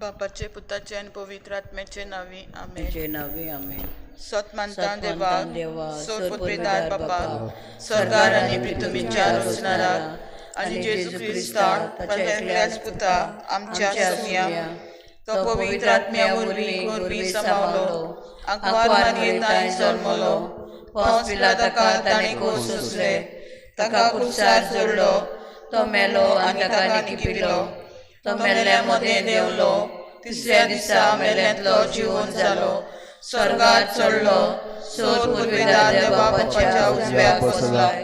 बापाचे पुताचे आनी पवित्र आत्म्याचे नांवी आमेन. तुजे नावे आमेन. सत मानता देवा, देवा, सोरपुरपेदार बापा, सरकार आनी पृथ्वीच्या रचणाराक आनी जेजू क्रिस्ताक ताच्या एकल्याच पुता आमच्या सुम्या, तो पवित्र आत्म्या वरवीं गोरवी सांबावलो, आंकवार मारयेताय जल्मलो, पावस पिलाताका ताणें कोस सोंसले, ताका कुर्सार जोडलो, तो मेलो आनी ताका निकिपिलो, तो मेल्ल्या मदें देंवलो, तिसऱ्या दिसा मेल्यांतलो जिवन जालो, स्वर्गार चडलो, सोर पुर्वेदार देवा बापाच्या उजव्याक बसलाय,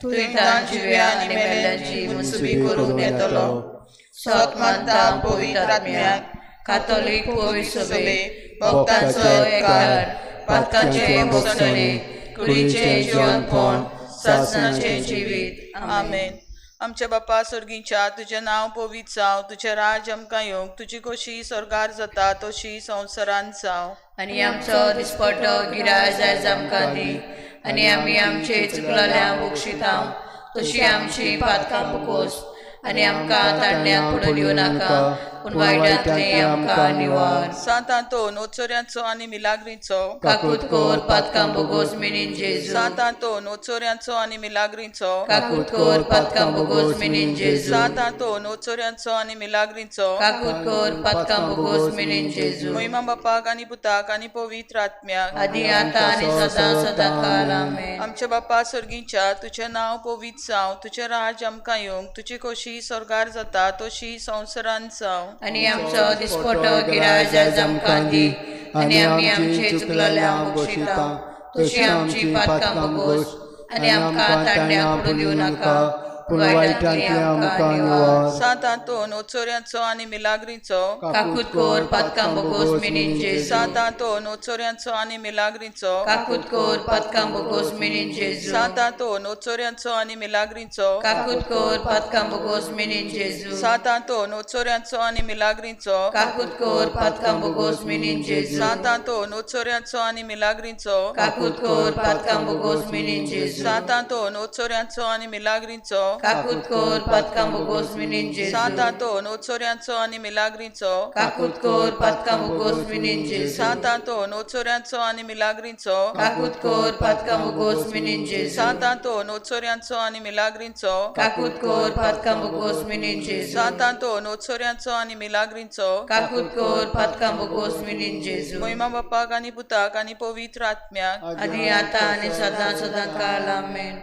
थंय जिव्या आनी मेल्ल्यांची मुनसुबी करूंक येतलो. सत मानता पवित्र आत्म्याक, कातोलीक पवित्र सभेक, भक्तांचो एककार, पातकांचे भोगसणे, कुडीचें जिवनपण, सासणाचें जिवीत. आमेन. आमच्या बापा स्वर्गीच्या, तुजें नांव पवित्र जावं, तुजें राज आमकां येवंक, तुजी खोशी स्वर्गार जाता तशी संवसारांत जावं. आनी आमचो दिसपटो गिराज आयज आमकां दी, आनी आमी आमचे चुकलेल्या बक्षिता तशी आमची पातकां बुकोस, आनी आमकां ताडण्याक पडून दिवं नाका, पूण वायटांतली आमकां निवार. सांत आंतोन ओचोऱ्यांचो आनी मिलाग्रींचो, काकूत कोर पातकां बोगोस मिनीन जेजू. सांत आंतोन ओचोऱ्यांचो आनी मिलाग्रींचो, काकूत कोर पातकां बोगोस मिनीन जेजू. सांत आंतोन ओचोऱ्यांचो आनी मिलाग्रींचो, काकूत कोर पातकां बोगोस मिनीन जेजू. महिमा बापाक आनी पुताक आनी पवित्र आत्म्याक, आदी आतां आनी सदां सदां काल. आमेन. आमच्या बापा स्वर्गीच्या, तुजें नांव पवित्र जावं, तुजें राज आमकां येवंक, तुजी खोशी स्वर्गार जाता तशी संवसारांत जावं. आनी आमचो दिसपटो गिराज आयज आमकां दी, आनी आमी आमचे चुकलेल्या बक्षिता तशी आमची पातकां बोगोस, आनी आमकां ताडण्याक पडून दिवं नाका, पूण वायटांतली आमकां निवार. सांत आंतोन ओचोऱ्यांचो आनी मिलाग्रींचो, काकूत कोर पातकां बोगोस मिनीन जेजू. सांत आंतोन ओचोऱ्यांचो आनी मिलाग्रींचो, काकूत कोर पातकां बोगोस मिनीन जेजू. सांत आंतोन ओचोऱ्यांचो आनी मिलाग्रींचो, काकूत कोर पातकां बोगोस मिनीन जेजू. सांत आंतोन ओचोऱ्यांचो आनी मिलाग्रींचो, काकूत कोर पातकां बोगोस मिनीन जेजू. सांत आंतोन ओचोऱ्यांचो आनी मिलाग्रींचो, काकूत कोर पातकां बोगोस मिनीन जेजू. सांत आंतोन ओचोऱ्यांचो आनी मिलाग्रींचो, काकूत कोर पातकां बोगोस मिनीन जेजू. सांत आंतोन ओचोऱ्यांचो आनी मिलाग्रींचो, काकूत कोर पातकां बोगोस मिनीन जेजू. सांत आंतोन ओचोऱ्यांचो आनी मिलाग्रींचो, काकूत कोर पातकां बोगोस मिनीन जेजू. सांत आंतोन ओचोऱ्यांचो आनी मिलाग्रींचो, काकूत कोर पातकां बोगोस मिनीन जेजू. सांत आंतोन ओचोऱ्यांचो आनी मिलाग्रींचो, काकूत कोर पातकां बोगोस मिनीन जेजू. महिमा बापाक आनी पुताक आनी पवित्र आत्म्याक, आदी आतां आनी सदां सदां काल. आमेन.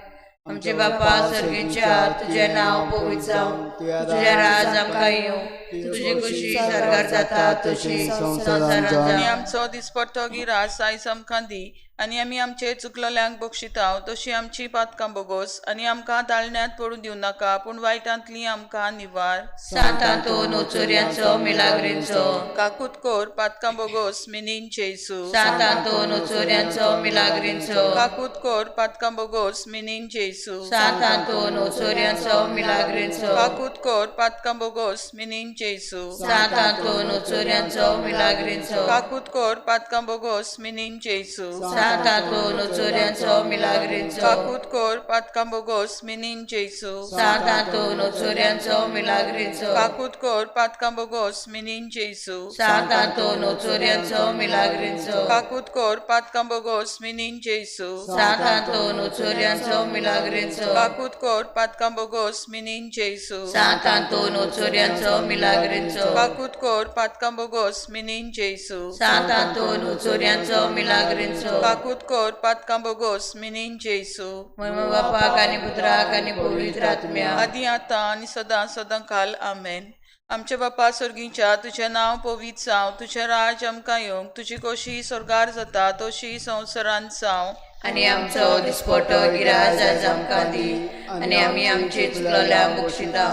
आमचे बापा स्वर्गीच्या, तुजें नांव पवित्र जावं, तुजें राज आमकां येवं, तुजी खुशी स्वर्गार जाता तशी संवसारांत आनी जावं. आमचो दिसपट्टो गिरास आयज आमकां दी, आनी आमी आमचे चुकलेल्यांक बक्षिताव तशी आमची पातकां बोगोस, आनी आमकां ताळण्यांत पडूं दिवं नाका, पूण वायटांतली आमकां निवार. सांत आंतोन ओचोऱ्यांचो मिलाग्रींचो, काकूत कोर पातकां बोगोस मिनीन जेजू. सांत आंतोन ओचोऱ्यांचो मिलाग्रींचो, काकूत कोर पातकां बोगोस मिनीन जेजू. सांत आंतोन ओचोऱ्यांचो मिलाग्रींचो, काकूत कोर पातकां बोगोस मिनीन जेजू. सांत आंतोन ओचोऱ्यांचो मिलाग्रींचो, काकूत कोर पातकां बोगोस मिनीन जेजू. सांत आंतोन ओचोऱ्यांचो मिलाग्रींचो, काकूत कोर पातकां बोगोस मिनीन जेजू. सांत आंतोन ओचोऱ्यांचो मिलाग्रींचो, काकूत कोर पातकां बोगोस मिनीन जेजू. सांत आंतोन ओचोऱ्यांचो मिलाग्रींचो, काकूत कोर पातकां बोगोस मिनीन जेजू. सांत आंतोन ओचोऱ्यांचो मिलाग्रींचो, काकूत कोर पातकां बोगोस मिनीन जेजू. सांत आंतोन ओचोऱ्यांचो मिलाग्रींचो, काकूत कोर पातकां बोगोस मिनीन जेजू. सांत आंतोन ओचोऱ्यांचो मिलाग्रींचो, काकूत कोर पातकां बोगोस मिनीन जेजू. महिमा बापाक आनी पुत्राक आनी पवित्र आत्म्याक, आदी आतां आनी सदां सदां काल. आमेन. आमच्या बापा स्वर्गीच्या, तुजें नांव पवित्र जावं, तुजें राज आमकां येवंक, तुजी खोशी स्वर्गार जाता तशी संवसारांत जावं. आनी आमचो दिसपटो गिराज आयज आमकां दी, आनी आमी आमचे चुकलेल्या बक्षिता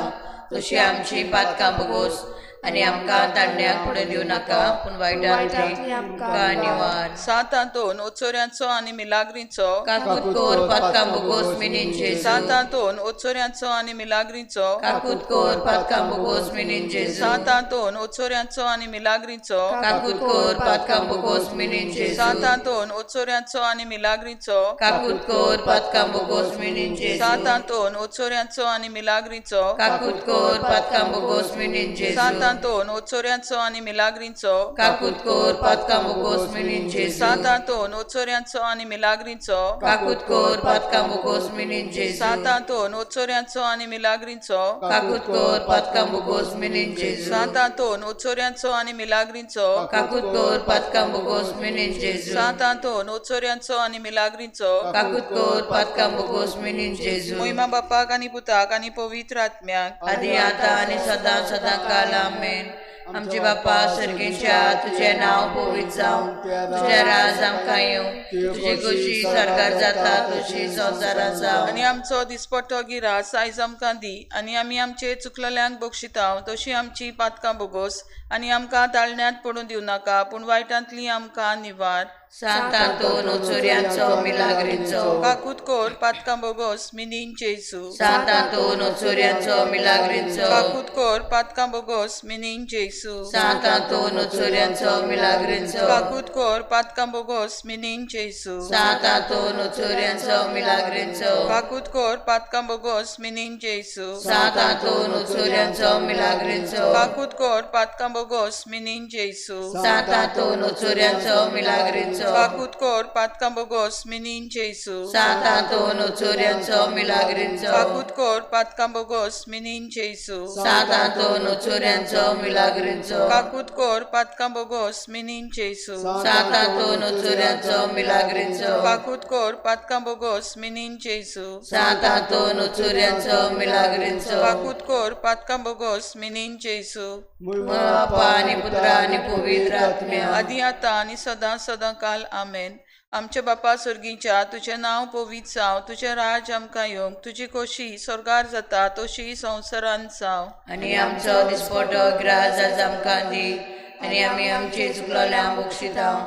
तशी आमची पातकां बोगोस, आनी आमकां ताडण्याक पडून दिवं नाका, पूण वायटांतली आमकां निवार. सांत आंतोन ओचोऱ्यांचो आनी मिलाग्रींचो, काकूत कोर पातकां बोगोस मिनीन जेजू. सांत आंतोन ओचोऱ्यांचो आनी मिलाग्रींचो, काकूत कोर पातकां बोगोस मिनीन जेजू. सांत आंतोन ओचोऱ्यांचो आनी मिलाग्रींचो, काकूत कोर पातकां बोगोस मिनीन जेजू. सांत आंतोन ओचोऱ्यांचो आनी मिलाग्रींचो, काकूत कोर पातकां बोगोस मिनीन जेजू. सांत आंतोन ओचोऱ्यांचो आनी मिलाग्रींचो, काकूत कोर पातकां बोगोस मिनीन जेजू. सांत सांतांतोन ओचोऱ्यांचो आनी मिलाग्रींचो काकूत कोर पातकां बोगोस मिनीन जेजू सांतांतोन ओचोऱ्यांचो आनी मिलाग्रींचो काकूत कोर पातकां बोगोस मिनीन जेजू सांतांतोन ओचोऱ्यांचो आनी मिलाग्रींचो काकूत कोर पातकां बोगोस मिनीन जेजू सांतांतोन ओचोऱ्यांचो आनी मिलाग्रींचो काकूत कोर पातकां बोगोस मिनीन जेजू सांतांतोन ओचोऱ्यांचो आनी मिलाग्रींचो काकूत कोर पातकां बोगोस मिनीन जेजू मोहिमा बापाक आनी पुताक आनी पवित्र आत्म्याक आदी आतां आनी सदां सदां काल आमेन. आमचे बापा सर्गेच्या तुजें नांव पवित्र जावं, तुजें राज आमकां येवं, तुजी खोशी सरकार जाता तशी संवसारांत जावं. आनी आमचो दिसपट्टो गिरास आयज आमकां दी आनी आमी आमचे चुकलेल्यांक बक्षितांव तशी आमची पातकां बोगोस आनी आमकां ताळण्यांत पडूं दिवं नाका पूण वायटांतली आमकां निवार. सांतांतोन ओचोऱ्यांचो मिलाग्रींचो काकूत कोर पातकां बोगोस मिनीन जेजू सांतांतोन ओचोऱ्यांचो मिलाग्रींचो काकूत कोर पातकां बोगोस मिनीन जेजू सांतांतोन ओचोऱ्यांचो मिलाग्रींचो काकूत कोर पातकां बोगोस मिनीन जेजू सांतांतोन ओचोऱ्यांचो मिलाग्रींचो काकूत कोर पातकां बोगोस मिनीन जेजू सांतांतोन ओचोऱ्यांचो मिलाग्रींचो काकूत कोर पातकां बोगोस मिनीन जेजू सांतांतोन ओचोऱ्यांचो मिलाग्रींचो काकूत कोर पातकां बोगोस मिनीन जेजू सांतांतोन ओचोऱ्यांचो मिलाग्रींचो काकूत कोर पातकां बोगोस मिनीन जेजू सांतांतोन ओचोऱ्यांचो मिलाग्रींचो काकूत कोर पातकां बोगोस मिनीन जेजू सांतांतोन ओचोऱ्यांचो मिलाग्रींचो काकूत कोर पातकां बोगोस मिनीन जेजू सांतांतोन ओचोऱ्यांचो मिलाग्रींचो काकूत कोर पातकां बोगोस मिनीन जेजू बापा आनी पुत्रा आनी पवित्र आत्म्या आदी आतां आनी सदां सदां काल आमेन. आमच्या बापा सर्गीच्या तुजें नांव पवित्र जावं, तुजें राज आमकां येवंक, तुजी खोशी स्वर्गार जाता तशी संवसारांत जावं. आनी आमचो दिसपटो ग्रास आज आमकां दी आनी आमी आमचे चुकलेल्यांक बक्षितांव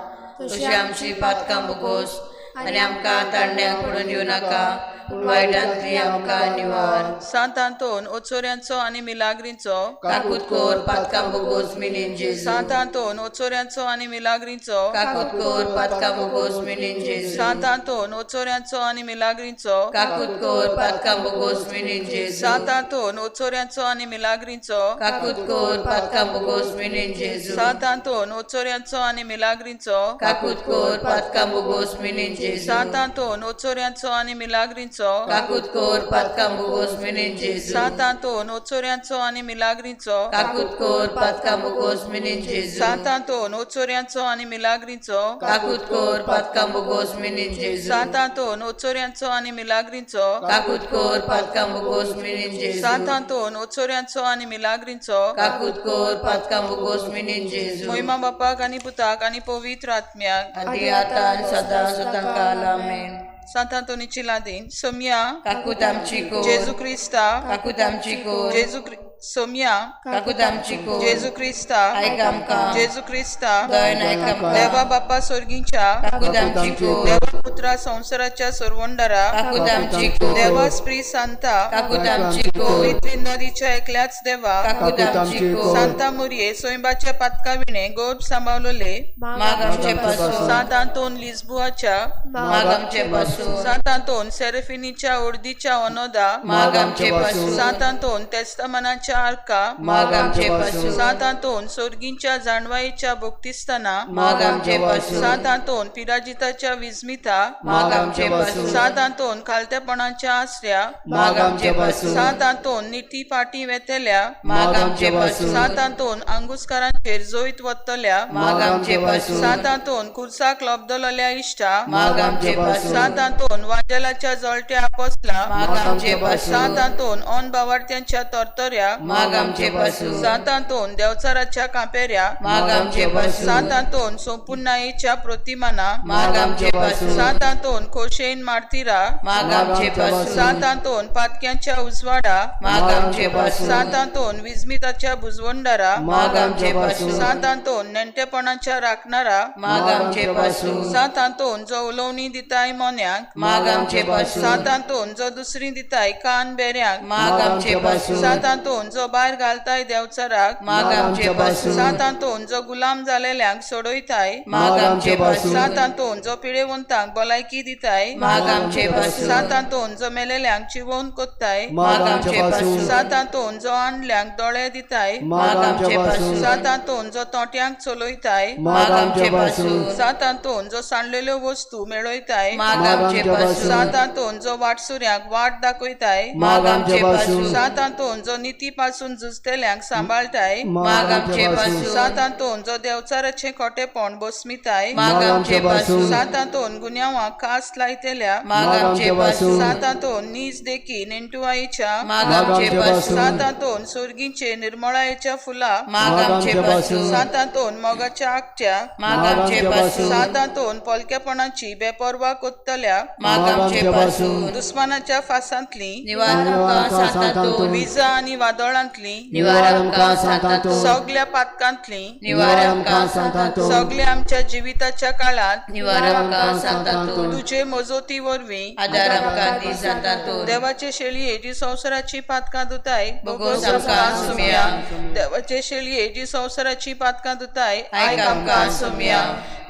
तशी आमची पातकां बोगोस आनी आमकां ताणण्याक पडून दिवं नाका पूण वायटांतली आमकां निवार. सांतांतोन ओचोऱ्यांचो आनी मिलाग्रींचो काकूत कोर पातकां बोगोस मिनीन जेजू सांतांतोन ओचोऱ्यांचो आनी मिलाग्रींचो काकूत कोर पातकां बोगोस मिनीन जेजू सांतांतोन ओचोऱ्यांचो आनी मिलाग्रींचो काकूत कोर पातकां बोगोस मिनीन जेजू सांतांतोन ओचोऱ्यांचो आनी मिलाग्रींचो काकूत कोर पातकां बोगोस मिनीन जेजू सांतांतोन ओचोऱ्यांचो आनी मिलाग्रींचो काकूत कोर पातकां बोगोस मिनीन जेजू सांतांतोन ओचोऱ्यांचो आनी मिलाग्रींचो काकूत कोर पातकां बोगोस मिनीन जेजू सांतांतोन ओचोऱ्यांचो आनी मिलाग्रींचो काकूत कोर पातकां बोगोस मिनीन जेजू सांतांतोन ओचोऱ्यांचो आनी मिलाग्रींचो काकूत कोर पातकां बोगोस मिनीन जेजू सांतांतोन ओचोऱ्यांचो आनी मिलाग्रींचो काकूत कोर पातकां बोगोस मिनीन जेजू सांतांतोन ओचोऱ्यांचो आनी मिलाग्रींचो काकूत कोर पातकां बोगोस मिनीन जेजू मोहिमा बापाक आनी पुताक आनी पवित्र आत्म्याक आदी आतां आनी सदां सदां काल आमेन. सांतांतोनीची लादीन सोमया काकूत आमची कोर जेजू क्रिस्ता काकूत आमची कोर जेजू सोमया काकूत आमची कोर जेजू क्रिस्ता आयक आमकां जेजू क्रिस्ता दयन आयक आमकां देवा बापा सोर्गींच्या काकूत आमची कोर देवा पुत्रा संवसाराच्या सोरवंडरा काकूत आमची कोर देवा स्त्री सांता काकूत आमची कोर पवित्र नदीच्या एकल्याच देवा काकूत आमची कोर सांता मुरये सोयंबाच्या पातका विणे गोब सांबावलोले माग आमचे पासून सांतांतोन लिस्बुआच्या माग आमचे पासून सांतांतोन सेरेफिनीच्या ओर्दीच्या ओनोदा माग आमचे पासून सांतांतोन तेस्तामनाच्या आर्का माग आमचे पासून सांतांतोन सोर्गींच्या जाणवायेच्या भोक्तिस्ताना माग आमचे पासून सांतांतोन पिराजिताच्या विस्मिता माग आमचे पासून सांतांतोन खालतेपणाच्या आसऱ्या माग आमचे पासून सांतांतोन निती फाटी वेतल्या माग आमचे पासून सांतांतोन आंगुस्कारांचेर जोयत वतल्या माग आमचे पासून सांतांतोन कुर्साक लबदलल्या इश्टा माग आमचे पासून सांतांतोन वांजेलाच्या जळट्या आपसला माग आमचे पासून सांतांतोन ऑन बावार्थ्यांच्या तरतऱ्या माग आमचे पासून सांतांतोन देवचाराच्या कांपेऱ्या माग आमचे पासून सांतांतोन सोंपुन्नायेच्या प्रतिमाना माग आमचे पासून सांतांतोन खोशेन मार्तिरा माग आमचे पासून सांतांतोन पातक्यांच्या उजवाडा माग आमचे पासून सांतांतोन विस्मिताच्या बुजवंडारा माग आमचे पासून सांतांतोन नेणटेपणाच्या राखणारा माग आमचे पासून सांतांतोन जो उलोवणी दिताय मोन्याक माग आमचे पासून सांतांतोन जो दुसरी दिताय कान बेऱ्यांक माग आमचे पासून सांतांतोन जो भायर घालताय देंवचाराक, माग आमचे पासून. सांत आंतोन, जो गुलाम जालेल्यांक सोडयताय, माग आमचे पासून. सांत आंतोन, जो पिडेवंतांक भलायकी दिताय, माग आमचे पासून. सांत आंतोन, जो मेलेल्यांक जिवोवन कोत्ताय, माग आमचे पासून. सांत आंतोन, जो आणल्यांक दोळे दिताय, माग आमचे पासून. सांत आंतोन, जो तोट्यांक चलयताय, माग आमचे पासून. सांत आंतोन, जो सांडलेल्यो वस्तू मेळयताय, माग आमचे पासून. सांत आंतोन, जो वाटसुऱ्यांक वाट दाखयताय, माग आमचे पासून. सांत आंतोन, जो निती पासून झुजतेल्यांक सांबाळटाय, माग आमचे पासून. सांत आंतोन, जो देंवचाराचें खोटेपण बसमिताय, माग आमचे पासून. सांत आंतोन, गुन्यांवाक कास लायतेल्या, माग आमचे पासून. सांत आंतोन, नीज देखी नेणटुवायेच्या, माग आमचे पासून. सांत आंतोन, सोर्गीचे निर्मळायेच्या फुला, माग आमचे पासून. सांत आंतोन, मोगाच्या आगट्या, माग आमचे पासून. सांत आंतोन, पोलकेपणाची बेपर्वा कोत्तल्या, माग आमचे पासून. दुस्मानाच्या फासांतली, निवार आमकां सांत आंतोन. विजा आनी वादळांतली, निवार आमकां सांत आंतोन. सगल्या पातकांतली, निवार आमकां सांत आंतोन. सगल्या आमच्या जिविताच्या काळांत निवार आमकां सांत आंतोन. तुजे मजोती वरवीं आदार आमकां दी सांत आंतोन. देवाचे शेळये जी संवसाराची पातकां धुताय, भोगोस आमकां सुमया. देवाचे शेळये जी संवसाराची पातकां धुताय, आयक आमकां सुमया.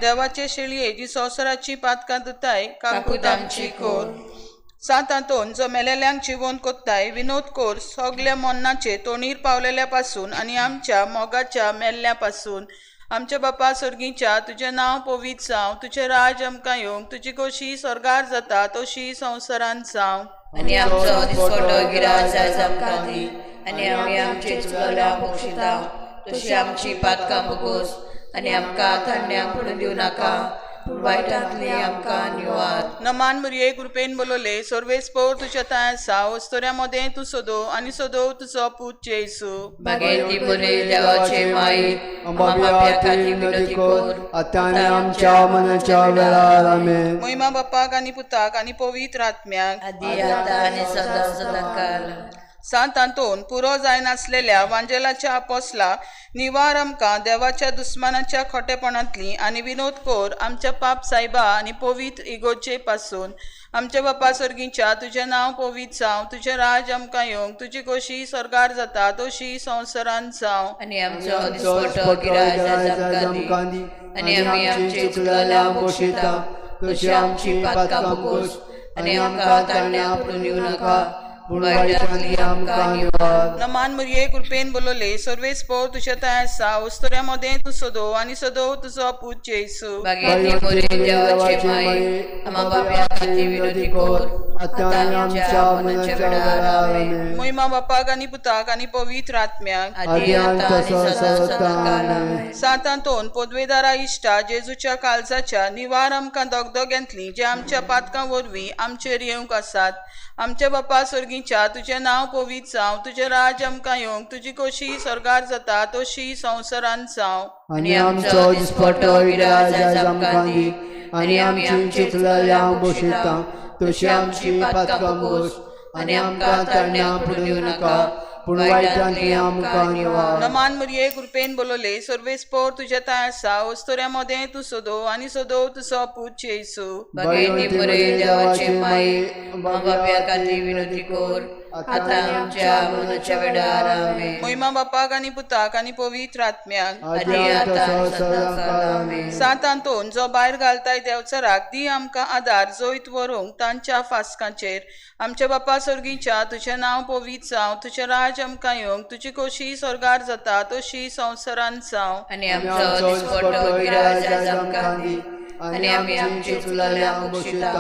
देवाचे शेळये जी संवसाराची पातकां धुताय, काकूत आमची कोर. सांत आंतोन, जो मेलेल्यांक जिवोवन कोत्ताय, विनोद कोर सगल्या मोन्नाचे तोणीर पावलेल्या पासून आनी आमच्या मोगाच्या मेल्ल्या पासून. आमच्या बापा सर्गीच्या, तुजें नांव पवित्र जावं, तुजें राज आमकां येवंक, तुजी खोशी स्वर्गार जाता तशी संवसारांत जावं. आनी आमचो दिसपटो गिराज आयज आमकां दी, आनी आमी आमचे चुकल्या बक्षिता तशी आमची पातकां भोगोस, आनी आमकां थंड्यांक पडून दिवं नाका, पूण वायटांतली आमकां निवार. नमान मुरये कृपेन बोलवले, सर्वेस्पोर तुज्या ताय आसा, वस्तोऱ्या मदें तूं सोदो आनी सोदो तुजो पूत जेजू. बागेंती बरे देवाचे माई, आम्हा पाप्या खातीर विनंती कर, आतां आनी आमच्या मनाच्या वेळार. आमेन. महिमा बापाक आनी पुताक आनी पवित्र आत्म्याक, आदी आतां आनी सदां सदां काल. सांत आंतोन, पुरो जायनासलेल्या वांजेलाच्या आपोसला, निवार आमकां देवाच्या दुस्मानाच्या खोटेपणांतली आनी विनोद कोर आमच्या पाप सायबा आनी पवित्र इगोचे पासून. आमच्या बापा सर्गीच्या, तुजें नांव पवित्र जावं, तुजें राज आमकां येवंक, तुजी खोशी स्वर्गार जाता तशी संवसारांत जावं. आनी आमचो दिसपटो गिराज आयज आमकां दी, आनी आमी आमचे चुकलेल्या बक्षिता तशी आमची पातकां भोगोस, आनी आमकां ताळण्या पडून दिवं नाका, पूण वायटांतली आमकां निवार. नमान मुरये कृपेन बोलवले, सर्वेस्पोर तुज्या ताय आसा, वस्तोऱ्या मदें तूं सोदो आनी सोदो तुजो पूत जेजू. बागेंती बरे देवाचे माई, आम्हा पाप्या खातीर विनंती कर, आतां आनी आमच्या मनाच्या वेळार. आमेन. महिमा बापाक आनी पुताक आनी पवित्र आत्म्याक, आदी आतां आनी सदां सदां काल. आमेन. सांत आंतोन, पदवेदारा इश्टा जेजूच्या काळजाच्या, निवार आमकां दगदग्यांतली जे आमच्या पातकां वरवीं आमचेर येवंक आसात. आमच्या बापा सर्गीच्या, तुजें नांव पवित्र जावं, तुजें राज आमकां येवंक, तुजी खोशी स्वर्गार जाता तशी संवसारांत जावं. आनी आमचो दिसपटो गिराज आयज आमकां दी, आनी आमची चुकलेल्या बशिता तशी आमची पातकां भोगोस, आनी आमकां ताळण्या पडून दिवं नाका, पूण वायटांतली आमकां निवार. नमान मुरये कृपेन बोलवले, सर्वेस्पोर तुज्या ताय आसा, वस्तोऱ्या मदें तूं सोदो आनी सोदो तुजो पूत जेजू. बागेंती बरे देवाचे माई, आम्हा पाप्या खातीर विनंती कर, आतां आमच्या मनाच्या वेळार. आमेन. महिमा बापाक आनी पुताक आनी पवित्र आत्म्याक, आदी आतां आनी सदां काळ. आमेन. सांत आंतोन, जो भायर घालताय देंवचाराक, दी आमकां आदार जैत व्हरूंक तांच्या फास्कांचेर. आमच्या बापा सर्गीच्या, तुजें नांव पवित्र जावं, तुजें राज आमकां येवंक, तुजी खोशी स्वर्गार जाता तशी संवसारांत जावं. आनी आमचो दिसपटो गिराज आयज आमकां दी, आनी आमी आमचे चुकलेल्या बक्षिता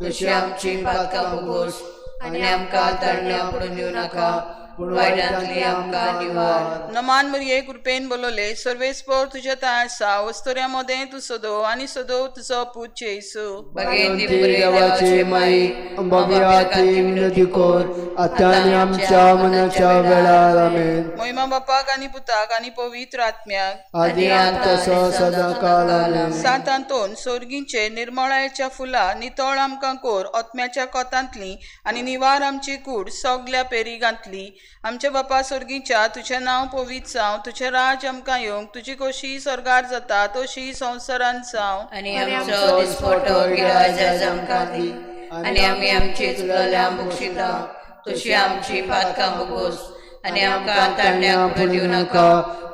तशी आमची पातकां भोगोस, आनी आमकां ताळण्या पडून दिवं नाका, पूण वायटांतली आमकां निवार. नमान मुरये कृपेन बोलवले, सर्वेस्पोर तुज्या ताय आसा, वस्तोऱ्या मदें तूं सोदो आनी सोदो तुजो पूत जेजू. बागेंती ती बरे देवाची माई, आमच्या खातीर विनंती कर, आतां आनी आमच्या मनाच्या वेळार. आमेन. महिमा बापाक आनी पुताक आनी पवित्र आत्म्याक, आदी आतां सदां काळ. आमेन. सांत आंतोन, सोर्गींचे निर्मळायेच्या फुलां नितळ आमकां कोर ओतम्याच्या कोतांतली आनी निवार आमची कूड सगल्या पेरिगांतली. आमच्या बापा सोर्गीच्या, तुजें नांव पवित्र जावं, तुजें राज आमकां येवंक, तुजी खोशी स्वर्गार जाता तशी संवसारांत जावं. आनी आमचो दिसपटो गिराज आयज आमकां दी, आनी आमी आमचे चुकलेल्या बक्षिता तशी आमची पातकां भोगोस, आनी आमकां ताणण्याक पडून दिवं नाका,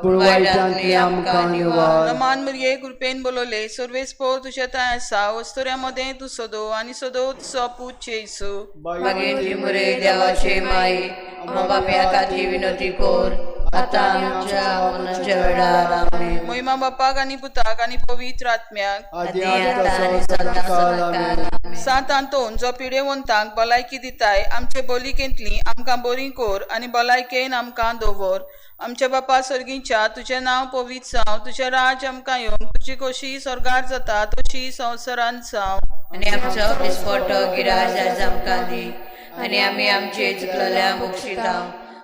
पूण वायटांतली आमकां निवार. नमान मुरये कृपेन बोलवले सर्वेस्पोर तुज्या थंय आसा वस्तुऱ्या मदें तूं सदो आनी सदो तुजो पूत जेजू. बागेंतली मुरे देवाचे माई, आमा बाप्या खातीर विनवती कर, आतां आमच्या मरणाच्या वेळार. आमेन. मोहिमा बापाक आनी पुताक आनी पवित्र आत्म्याक. आदी आनी तसो सदांकाळ. आमेन. सांत आंतोन जो पिडेवंतांक भलायकी दिताय, आमचे बोलिकेंतली आमकां बरी कर आनी भलायकेन आमकां दवर. आमच्या बापा सर्गीच्या, तुजें नांव पवित्र जावं, तुजें राज्य आमकां येवं, तुजी खोशी स्वर्गार जाता तशी संवसारांत जावं. आनी आमचो दिसपटो गिराज आयज आमकां दी, आनी आमी आमचे चुकलेल्या बक्षिता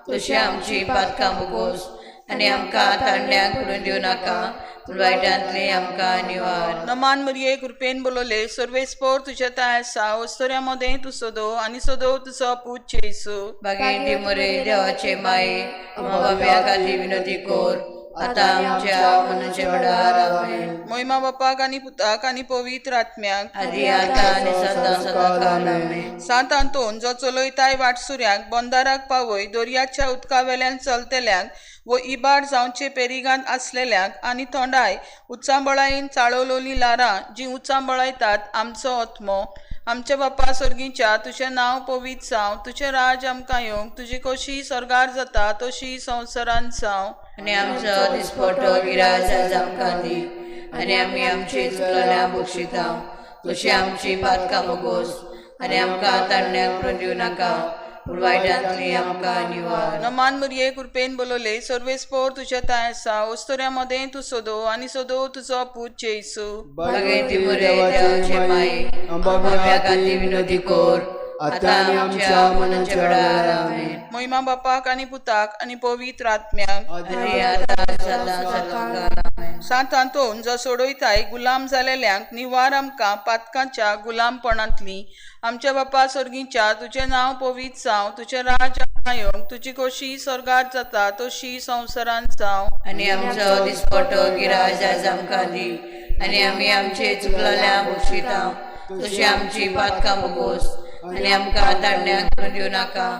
तशी आमची पातकां बोगोस, आनी आमकां ताणण्याक पडून दिवं नाका, पूण वायटांतली आमकां निवार. नमान मुरये कृपेन बोलवले सर्वेस्पोर तुज्या थंय आसा वस्तुऱ्या मदें तूं सदो आनी सदो तुजो पूत जेजू. बागेंती मुरे देवाचे माये, आमा बाप्या खातीर विनवती कर, आतां आमच्या मरणाच्या वेळार. आमेन. मोहिमा बापाक आनी पुताक आनी पवित्र आत्म्याक. आदी आतां आनी सदां सदां काल. आमेन. सांत आंतोन जो चलयताय वाटसुऱ्याक बंदाराक पावय, दर्याच्या उदका वेल्यान चलतल्यांक वो इबाड जावचे पेरिगांत आसलेल्यांक आनी थोंडाय उचांबळायेन चाळवलोलीं ल्हारां जीं उचांबळायतात आमचो आत्मो. आमच्या बापा सर्गीच्या, तुजें नांव पवित्र जावं, तुजें राज्य आमकां येवं, तुजी खोशी स्वर्गार जाता तशी संवसारांत जावं. आनी आमचो दिसपटो गिराज आयज आमकां दी, आनी आमी आमचे चुकलेल्या बक्षिता तशी आमची पातकां बोगोस, आनी आमकां ताणण्याक पडून दिवं नाका, पूण वायटांतली आमकां निवार. नमान मुरये कृपेन बोलवले सर्वेस्पोर तुज्या थंय आसा वस्तुऱ्या मदें तूं सदो आनी सदो तुजो पूत जेजू. बागेंती मुरे देवाचे माये, आमच्या खातीर विनवती कर, आतां आमच्या मरणाच्या वेळार. आमेन. मोहिमा बापाक आनी पुताक आनी पवित्र आत्म्याक. आनी आतां सदां सदां काल. आमेन. सांत आंतोन जो सोडयताय गुलाम जालेल्यांक निवार आमकां पातकांच्या गुलामपणांतली. आमच्या बापा सर्गीच्या, तुजें नांव पवित्र जावं, तुजें राज्य आमकां येवं, तुजी खोशी स्वर्गार जाता तशी संवसारांत जावं. आनी आमचो दिसपटो गिराज आयज आमकां दी, आनी आमी आमचे चुकलेल्या बक्षिता तशी आमची पातकां बोगोस, आनी आमकां ताणण्याक पडून दिवं नाका,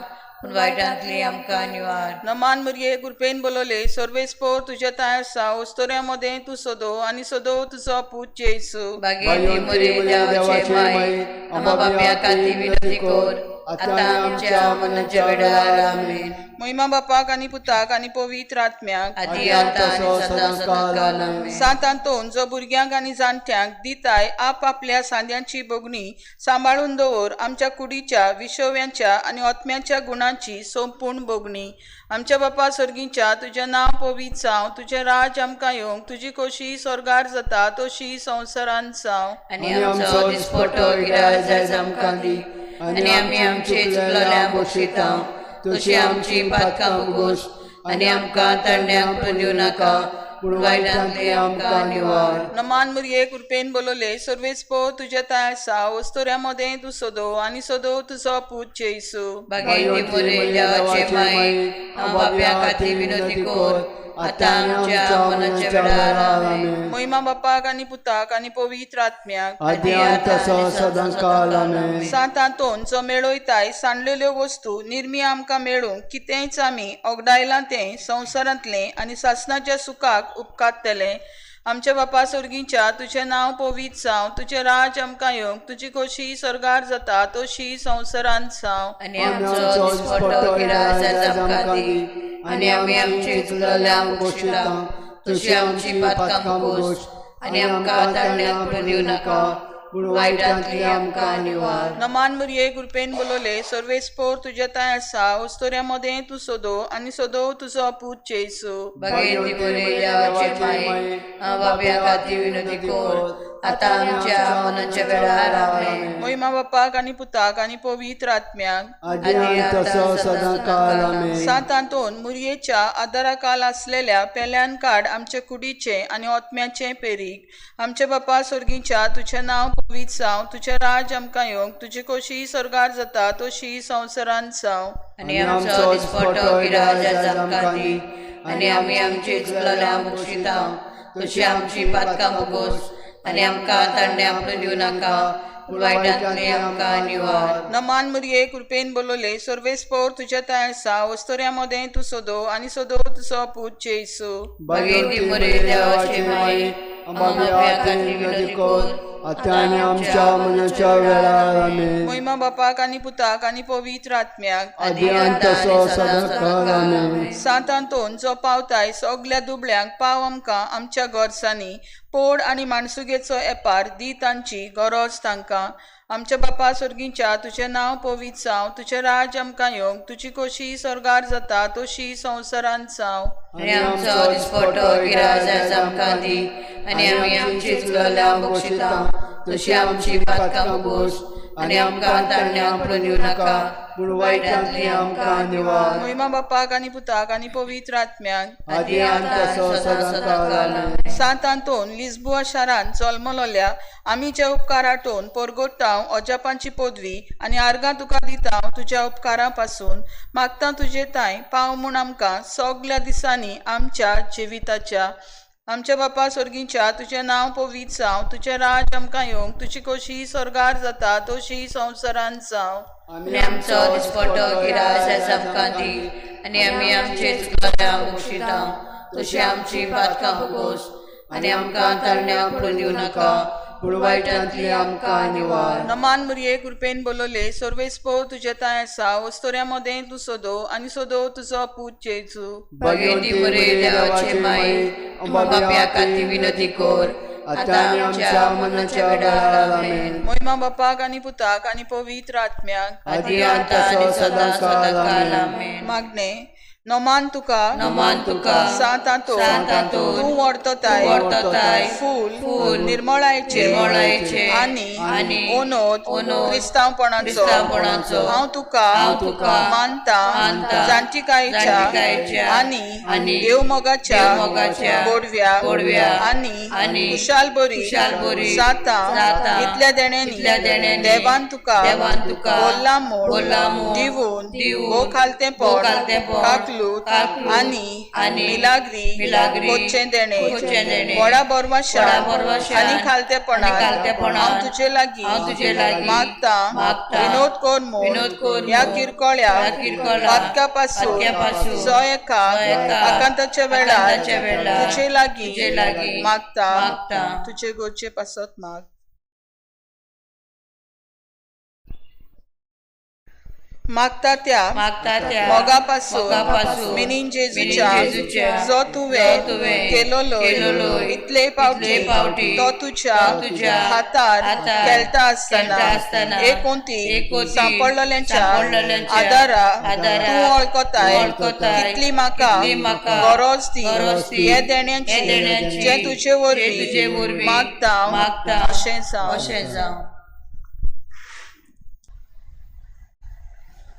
पूण वायटांतली आमकां निवार. नमान मुरये कृपेन बोलवले सर्वेस्पोर तुज्या थंय आसा वस्तुऱ्या मदें तूं सदो आनी सदो तुजो पूत जेजू. बागेंती मुरे देवाचे माई, आमा बाप्या खातीर विनवती कर, आतां आमच्या मरणाच्या वेळार. आमेन. मोहिमा बापाक आनी पुताक आनी पवित्र आत्म्याक. आदी आतां आनी सदां सदां काल. आमेन. सांत आंतोन जो भुरग्यांक आनी जाणट्यांक दिताय आप आपल्या सांद्यांची भोगणी सांबाळून दवर, आमच्या कुडीच्या विशव्यांच्या आनी आत्म्याच्या गुणांची संपूर्ण भोगणी. आमच्या बापा सर्गीच्या, तुजें नांव पवित्र जावं, तुजें राज्य आमकां येवं, तुजी खोशी स्वर्गार जाता तशी संवसारांत जावं. आनी आमचो दिसपटो गिराज आयज आमकां दी, आनी आमी आमचे चुकलेल्या बक्षिता तशी आमची पातकां बोगोस, आनी आमकां ताणण्याक पडून दिवं नाका, पूण वायटांतली आमकां निवार. नमान मुरये कृपेन बोलवले सर्वेस्पोर तुज्या थंय आसा वस्तुऱ्या मदें तूं सदो आनी सदो तुजो पूत जेजू. बागेंती मुरे देवाचे माये, आमा बाप्या खातीर विनवती कर, आतां आमच्या मरणाच्या वेळार. आमेन. मोहिमा बापाक आनी पुताक आनी पवित्र आत्म्याक. आदी आनी तसो सदां काल. आमेन. सांत आंतोन जो मेळयताय सांडलेल्यो वस्तू निर्मी आमकां मेळूंक कितेंच आमी ओगडायलां तें संवसारांतलें आनी सासणाच्या सुखाक उपकारतलें. आमच्या बापा सर्गीच्या, तुजें नांव पवित्र जावं, तुजें राज्य आमकां येवं, तुजी खोशी स्वर्गार जाता तशी संवसारांत जावं. आनी आमचो दिसपटो गिराज आयज आमकां दी, आनी आमी आमचे चुकलेल्या बक्षिता तशी आमची पातकां बोगोस, आनी आमकां ताणण्याक पडून दिवं नाका, पूण वायटांतली आमकां निवार. नमान मुरये कृपेन बोलवले सर्वेस्पोर तुज्या थंय आसा वस्तुऱ्या मदें तूं सदो आनी सदो तुजो पूत जेजू. बागेंती मुरे देवाचे माये, आमा बाप्या खातीर विनवती कर, आतां आमच्या मरणाच्या वेळार. आमेन. मोहिमा बापाक आनी पुताक आनी पवित्र आत्म्याक. आदी आनी तसो सदां काल. आमेन. सांत आंतोन मुरयेच्या आदाराकाल आसलेल्या पेल्यान काड आमचे कुडीचें आनी आत्म्याचें पेरीक. आमच्या बापा सर्गीच्या, तुजें नांव पवित्र जावं, तुजें राज्य आमकां येवं, तुजी खोशी स्वर्गार जाता तशी संवसारांत जावं. आनी आमचो दिसपटो गिराज आयज आमकां दी, आनी आमी आमचे चुकलेल्या बक्षिता तशी आमची पातकां बोगोस, आनी आमकां ताणण्याक पडून दिवं नाका, पूण वायटांतली आमकां निवार. नमान मुरये कृपेन बोलवले सर्वेस्पोर तुज्या ताय आसा वस्तुऱ्या मदें तूं सोदो आनी सोदो तुजो पूत जेजू. भगिनी मुरे देवाचे माये आमच्या खातीर विनंती कर आतां आनी आमच्या मरणाच्या वेळार आमेन. महिमा बापाक आनी पुताक आनी पवित्र आत्म्याक आदी आनी तसो सदांकाळ आमेन. सांत आंतोन जो पावताय सगल्या दुबळ्यांक पाव आमकां आमच्या गरजांनी पोड आनी माणसुगेचो एपार दी तांची गरज तांकां. आमच्या बापा स्वर्गीच्या तुजें नांव पवित्र जावं, तुजें राज्य आमकां येवंक, तुजी कोशी स्वर्गार जाता तशी संवसारांत जावं. आनी आमचो दिसपटो गिराज आमकां दी आनी आमी आमची चुकलेल्या बक्षिता तशी आमची पातकां बोस आनी आमकां ताणण्याक पडून दिवं नाका पूण वायटांतली आमकां निवार. महिमा बापाक आनी पुताक आनी पवित्र आत्म्याक आदी आनी तसो सदांकाळ आमेन. सांत आंतोन लिस्बोआ शारांत जल्मलोल्या आमी जे उपकार आठोवन परगोटाव अजापांची पदवी आनी आर्गां तुका दिता तुज्या उपकारां पासून मागता तुजे ताय पाव म्हूण आमकां सगल्या दिसांनी आमच्या जिविताच्या. आमच्या बापा स्वर्गीच्या तुजें नांव पवित्र जावं, तुजें राज्य आमकां येवंक, तुजी कोशी स्वर्गार जाता तशी संवसारांत जावं. आनी आमचो दिसपटो गिराज आमकां दी आनी आमी आमचे चुकलेल्या बक्षिता तशी आमची पातकां बोस आनी आमकां ताणण्याक पडून दिवं नाका पूण वायटांतली आमकां निवार. नमान मुरये कृपेन बोलवले सर्वेस्पोर तुजें ताय आसा वस्तुऱ्या मदें तूं सोदो आनी सोदो तुजो पूत जेजू. भगिनी मुरे देवाचे माये बाप्या खातीर विनंती कर आतां आमच्या मरणाच्या वेळार आमेन. महिमा बापाक आनी पुताक आनी पवित्र आत्म्याक आदी आतां आनी सदां सदांकाळ आमेन. मागणे नमान तुका नमान तुका सांत आंतोन सांत आंतोन तूं व्हरतताय तूं व्हरतताय फूल फूल निर्मळायेचें निर्मळायेचें आनी आनी ओनोद ओनोद क्रिस्तांवपणाचो क्रिस्तांवपणाचो हांव तुका हांव तुका मानता मानता जाणटिकायेच्या जाणटिकायेच्या आनी आनी देवमोगाच्या देवमोगाच्या गोडव्या गोडव्या आनी आनी खुशालबरी खुशालबरी जाता जाता इतल्या देण्यांनी इतल्या देण्यांनी देवान तुका देवान तुका बोल्ला म्हूण बोल्ला म्हूण दिवन दिवन भो खालतेंपण भो खालतेंपण काकलूत काकलूत आनी आनी मिलाग्री मिलाग्री कोच्चें देणें कोच्चें देणें व्हडा बोरवाशान व्हडा बोरवाशान आनी खालतेपणान आनी खालतेपणान हांव तुजे लागीं हांव तुजे लागीं मागता मागता विनोद कर म्हूण विनोद कर ह्या म्हूण किरकोळ्या ह्या किरकोळ्या पातका पासून पातक्या पासून जो एका जो एका आकांताच्या वेळार आकांताच्या वेळार तुजे लागीं तुजे लागीं मागता मागता तुजे गोरचे पासत माग. मागता त्या मागता त्या मोगापासून मिनीन जेजूच्या जो तुवें केलोलो इतले पावटी तो तुज्या हातार खेळटा आसतना एकोंती सांपडलेल्यांच्या आदारा तूं वळखताय कितली म्हाका गरज ती हे देण्याची जे तुजे वरवीं मागता अशें जावं.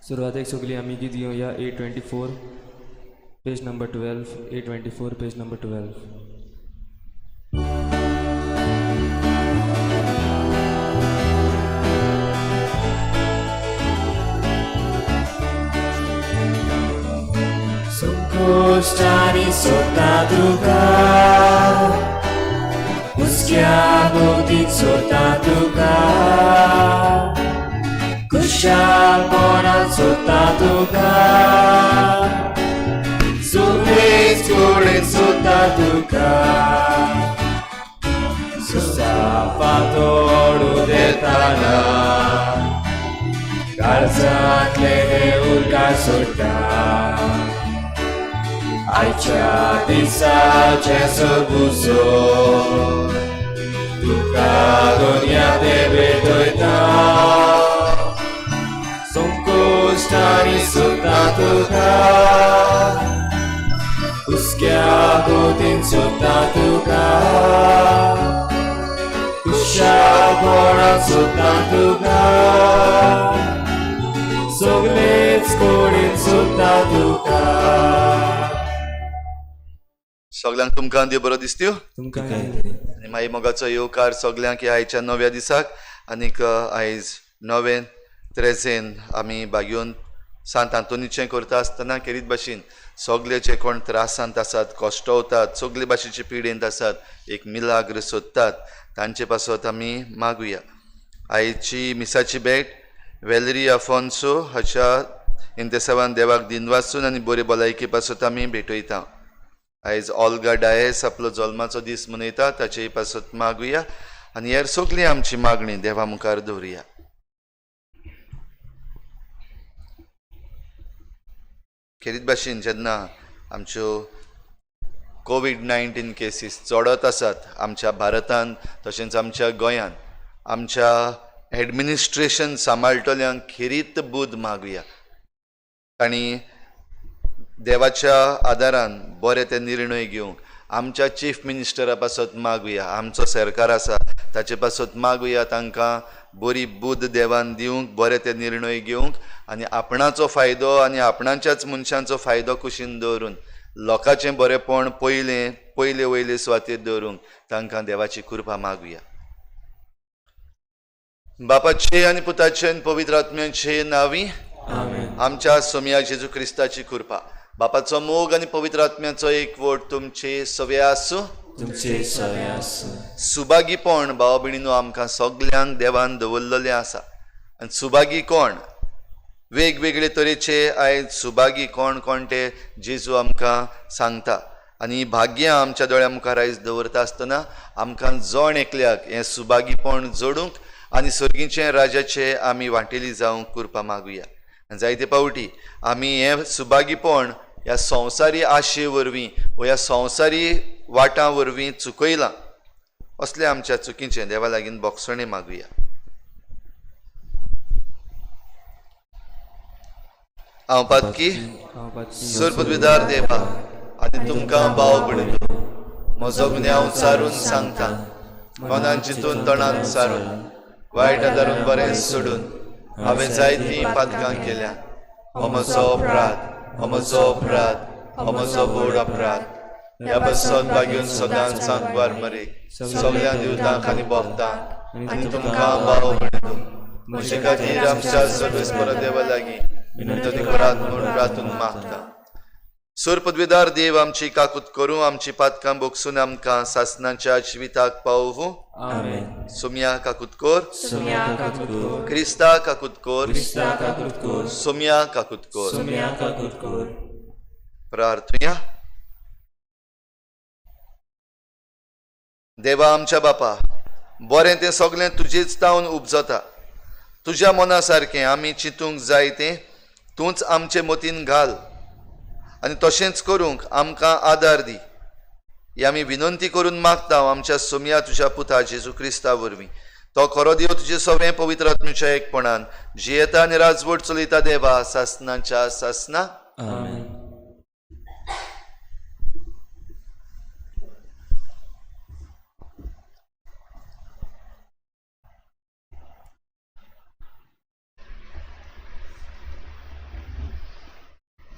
सुरवातेक सगळीं आमी गीत घेवया 824 page number 12 824 page number 12. संकोश्टानी सोदता तुका हुस्क्या भोवतीन सोदता तुका खुशालपणान सोदता तुका सगळेच कडेन सोदता तुका सुसाफातोड उदेताना काळजांतले उदकां सोडटा आयच्या दिसाचें सबुजो तुका दुनिया ते भेटयता संकोश्टानी सोदता तुका हुस्क्या भोवतीन सोदता तुका खुशालपणान सोदता तुका सगळेच कडेन सोदता तुका. सगल्यांक तुमकां देव बरो दिसत्यो तुमकां आनी मागीर मोगाचो येवकार सगल्यांक ह्या आयच्या नव्या दिसाक आनीक आयज नवें त्रेजेन आमी बागयोन सांत आंतोनीचें करता आसतना खेरीत भाशेन सगले जे कोण त्रासांत आसात कश्टवतात सगले भाशेचे पिडेंत आसात एक मिलाग्र सोदतात तांचे पासत आमी मागुया. आयची मिसाची भेट वेलरी अफोन्सो हाच्या इंतेसावान देवाक दिनवासून आनी बरी भलायकी पासत आमी भेटयता. आयज ऑल्गा डायस आपलो जल्माचो दीस मनयता, ताचे पासत मागुया आनी हेर सगळी आमची मागणी देवा मुखार दवरुया. खेरीत भाशेन जेन्ना आमच्यो कोवीड-19 केसीस चडत आसात आमच्या भारतान तशेंच आमच्या गोंयान, आमच्या एडमिनिस्ट्रेशन सांबाळटल्यांक खेरीत बूद मागुया. तांणी देवाच्या आदारान बरे ते निर्णय घेवंक आमच्या चीफ मिनिस्टरा पासत मागुया, आमचो सरकार आसा ताचे पासत मागुया, तांकां बरी बूद देवान दिवंक, बरे ते निर्णय घेवंक आनी आपणाचो फायदो आनी आपणाच्याच मनशांचो फायदो कुशीन दवरून लोकांचें बरेंपण पयलें पयले वयले सुवातेर दवरूंक तांकां देवाची कृपा मागुया. बापाचे आनी पुताचे आनी पवित्र आत्म्याचे नांवी आमच्या सोमया जेजू क्रिस्ताची कृपा, बापाचो मोग आनी पवित्र आत्म्याचो एकवट तुमचे सवे आसूं. तुमचे सवे आसूं. सुभागीपण भाव भयणीनो आमकां सगल्यांक देवान दवरलेलें आसा. आनी सुभागी कोण? वेगवेगळे तरेचे आयज सुभागी कोण कोण ते जेजू आमकां सांगता आनी भाग्यां आमच्या दोळ्या मुखार आयज दवरता आसतना आमकां जण एकल्याक हें सुभागीपण जोडूंक आनी सर्गीचें राजाचे आमी वांटेली जावंक कृपा मागुया. आनी जायते पावटी आमी हें सुभागीपण ह्या संवसारी आशे वरवीं वा ह्या संवसारी वाटां वरवीं चुकयलां. असल्या आमच्या चुकीचें देवा लागीं बोगसणें मागुया. हांव पातकी सरपदवीदार देवा आनी तुमकां भाव भयणीनो म्हजो गुन्यांव सारून सांगता, मनान चिंतून तणान सारून वायट आदारून बरें सोडून हांवें जायतीं पातकां केल्या. हो म्हजो अपराध, हो म्हजो अपराध, हो म्हजो व्हड अपराध. ह्या पासून भाग्यून सदांच सांगवार मरे सगळ्या दिवतांक आनी भोगतांक आनी तुमकां भाव भयणीनो म्हजे खातीर आमच्या सर्वेस्पर देवा लागीं विनंती करात म्हूण प्रार्थून मागता. सूर पदवीदार देव आमची काकूत करूं, आमची पातकां बोगसून आमकां सासनाच्या जिविताक पावोवूं. आमेन. सोमया काकूत कर, सोमया काकूत कर, क्रिस्ता काकूत कर, क्रिस्ता काकूत कर, सोमया काकूत कर. सोमया काकूत कर. प्रार्थुया. देवा आमच्या बापा, बरें तें सगळें तुजेच तावन उपजता. तुज्या मना सारकें आमी चिंतूंक जाय तें तूंच आमचे मतीन घाल आनी तशेंच करूंक आमकां आदार दी. ही आमी विनंती करून मागता आमच्या सोमया तुज्या पुता जेजू क्रिस्ता वरवीं. तो खरो देव तुजे सवें पवित्र आत्म्याच्या एकपणान जियेता आनी राजवट चलयता देवा सासनाच्या सासना. आमेन.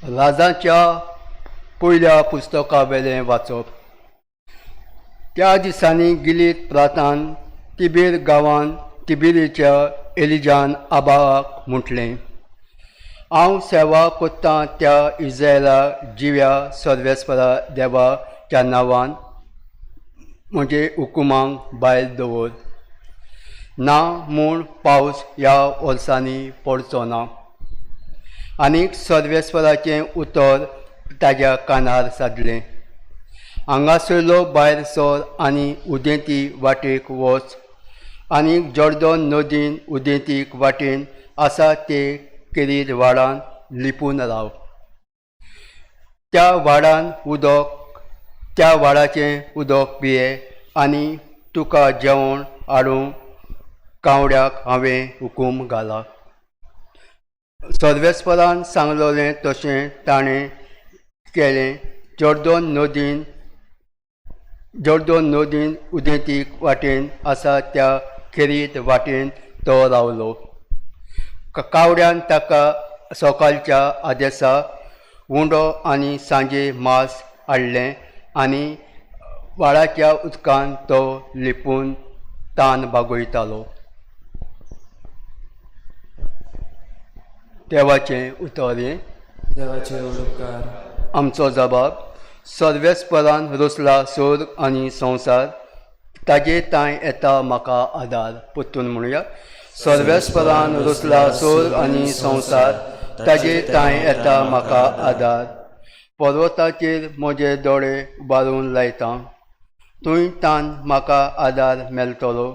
राजाच्या पयल्या पुस्तकावेलें वाचप. त्या दिसांनी गिलीत प्रांतान तिबेर गांवान तिबेरीच्या एलिजान आबाक म्हटलें, हांव सेवा कोत्तां त्या इज्रायला जिव्या सर्वेस्परा देवाच्या नांवान म्हजे हुकुमांक बायल दवर, ना म्हूण पावस ह्या वर्सांनी पडचो ना. आनीक सर्वेस्पराचें उतर ताज्या कानार सादलें, हांगासरलो भायर सर आनी उदेंती वाटेक वच आनी जॉर्दन नदीन उदेंतीक वाटेन आसा ते केरीर वाडान लिपून राव. त्या वाडान उदक त्या वाडाचें उदक पिये आनी तुका जेवण हाडूंक कावड्याक हांवें हुकूम घाला. सर्वेस्परान सांगलोलें तशें ताणें केलें. जॉर्दन नदीन उदेंतीक वाटेन आसा त्या खेरीत वाटेन तो रावलो. कावड्यान ताका सकाळच्या आदेसा उंडो आनी सांजे मांस हाडलें आनी व्हाळाच्या उदकान तो लिपून तान भागयतालो. देवाचें उतर हें. देवाचे उपकार. आमचो जबाब. सर्वेस्परान रचला सोर्ग आनी संवसार, ताजे तांय येता म्हाका आदार. परतून म्हणुया. सर्वेस्परान रचला सोर आनी संवसार ताजे तांय येता म्हाका आदार. पर्वताचेर म्हजे दोळे उबारून लायता, थंय तान म्हाका आदार मेळटलो.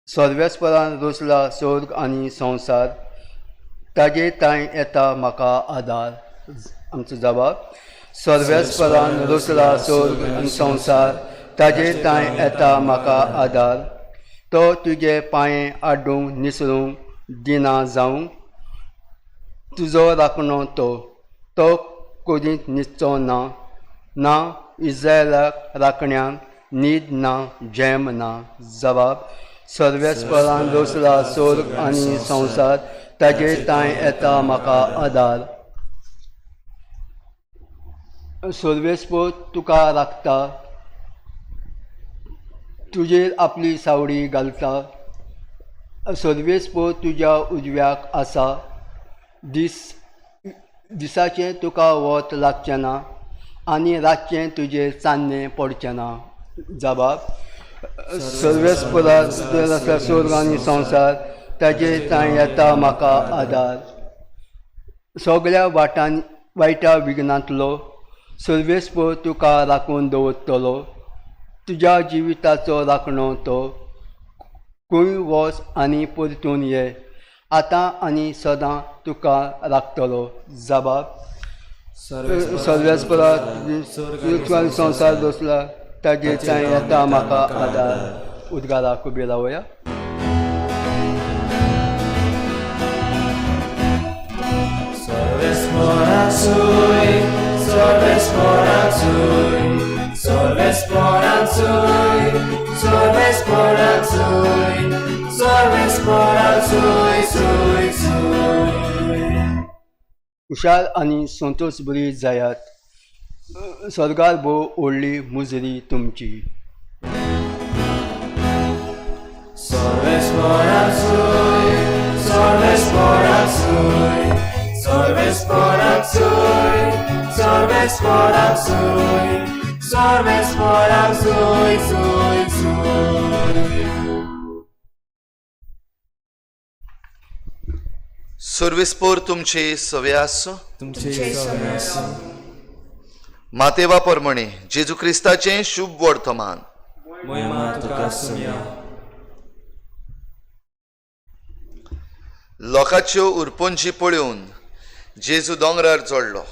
सर्वेस्परान रचला स्वर्ग आनी संवसार ताजे तांय येता म्हाका आदार. आमचो जबाब, सर्वेस्परान रचला स्वर्ग आनी संवसार ताजे तांय येता म्हाका आदार. तो तुजे पांये आड्डूंक निसरूंक दिना जावंक, तुजो राखणो तो, तो कदींच न्हिदचो ना. ना इस्रायलाक राखण्याक न्हीद ना, झेम ना. जबाब, सर्वेस्परान रचला स्वर्ग आनी संवसार ताजे तांय येता म्हाका आदार. सर्वेस्पर तुका राखता, तुजेर आपली सावळी घालता. सर्वेस्पर तुज्या उजव्याक आसा, दीस दिसाचें तुका वत लागचें ना आनी रातचें तुजेर चान्नें पडचें ना. जबाब, सर्वेस्परान स्वर्ग आनी संवसार ताजेर तांय येता म्हाका आदार. सगळ्या वाटान वायटा विघ्नांतलो सर्वेस्पर तुका राखून दवरतलो, तुज्या जिविताचो राखणो तो. खंय वच आनी परतून ये, आतां आनी सदां तुका राखतलो. जबाब, सर्वेस्परान संवसार दसला ताजेर तांय येता म्हाका आदार. उद्गाराक उबे रावया. हुशार आनी संतोष बरी जायात, स्वर्गार भोव व्हडली मुजरी तुमची. सर्वेस्पर तुमचे सवे आसूं. तुमचे सवे आसूं. मातेवा परमणे जेजू क्रिस्ताचें शुभ वर्तमान. मोहिमा तुका सुमया. लोकांच्यो उरपंजी पळोवन जेजू दोंगरार चडलो,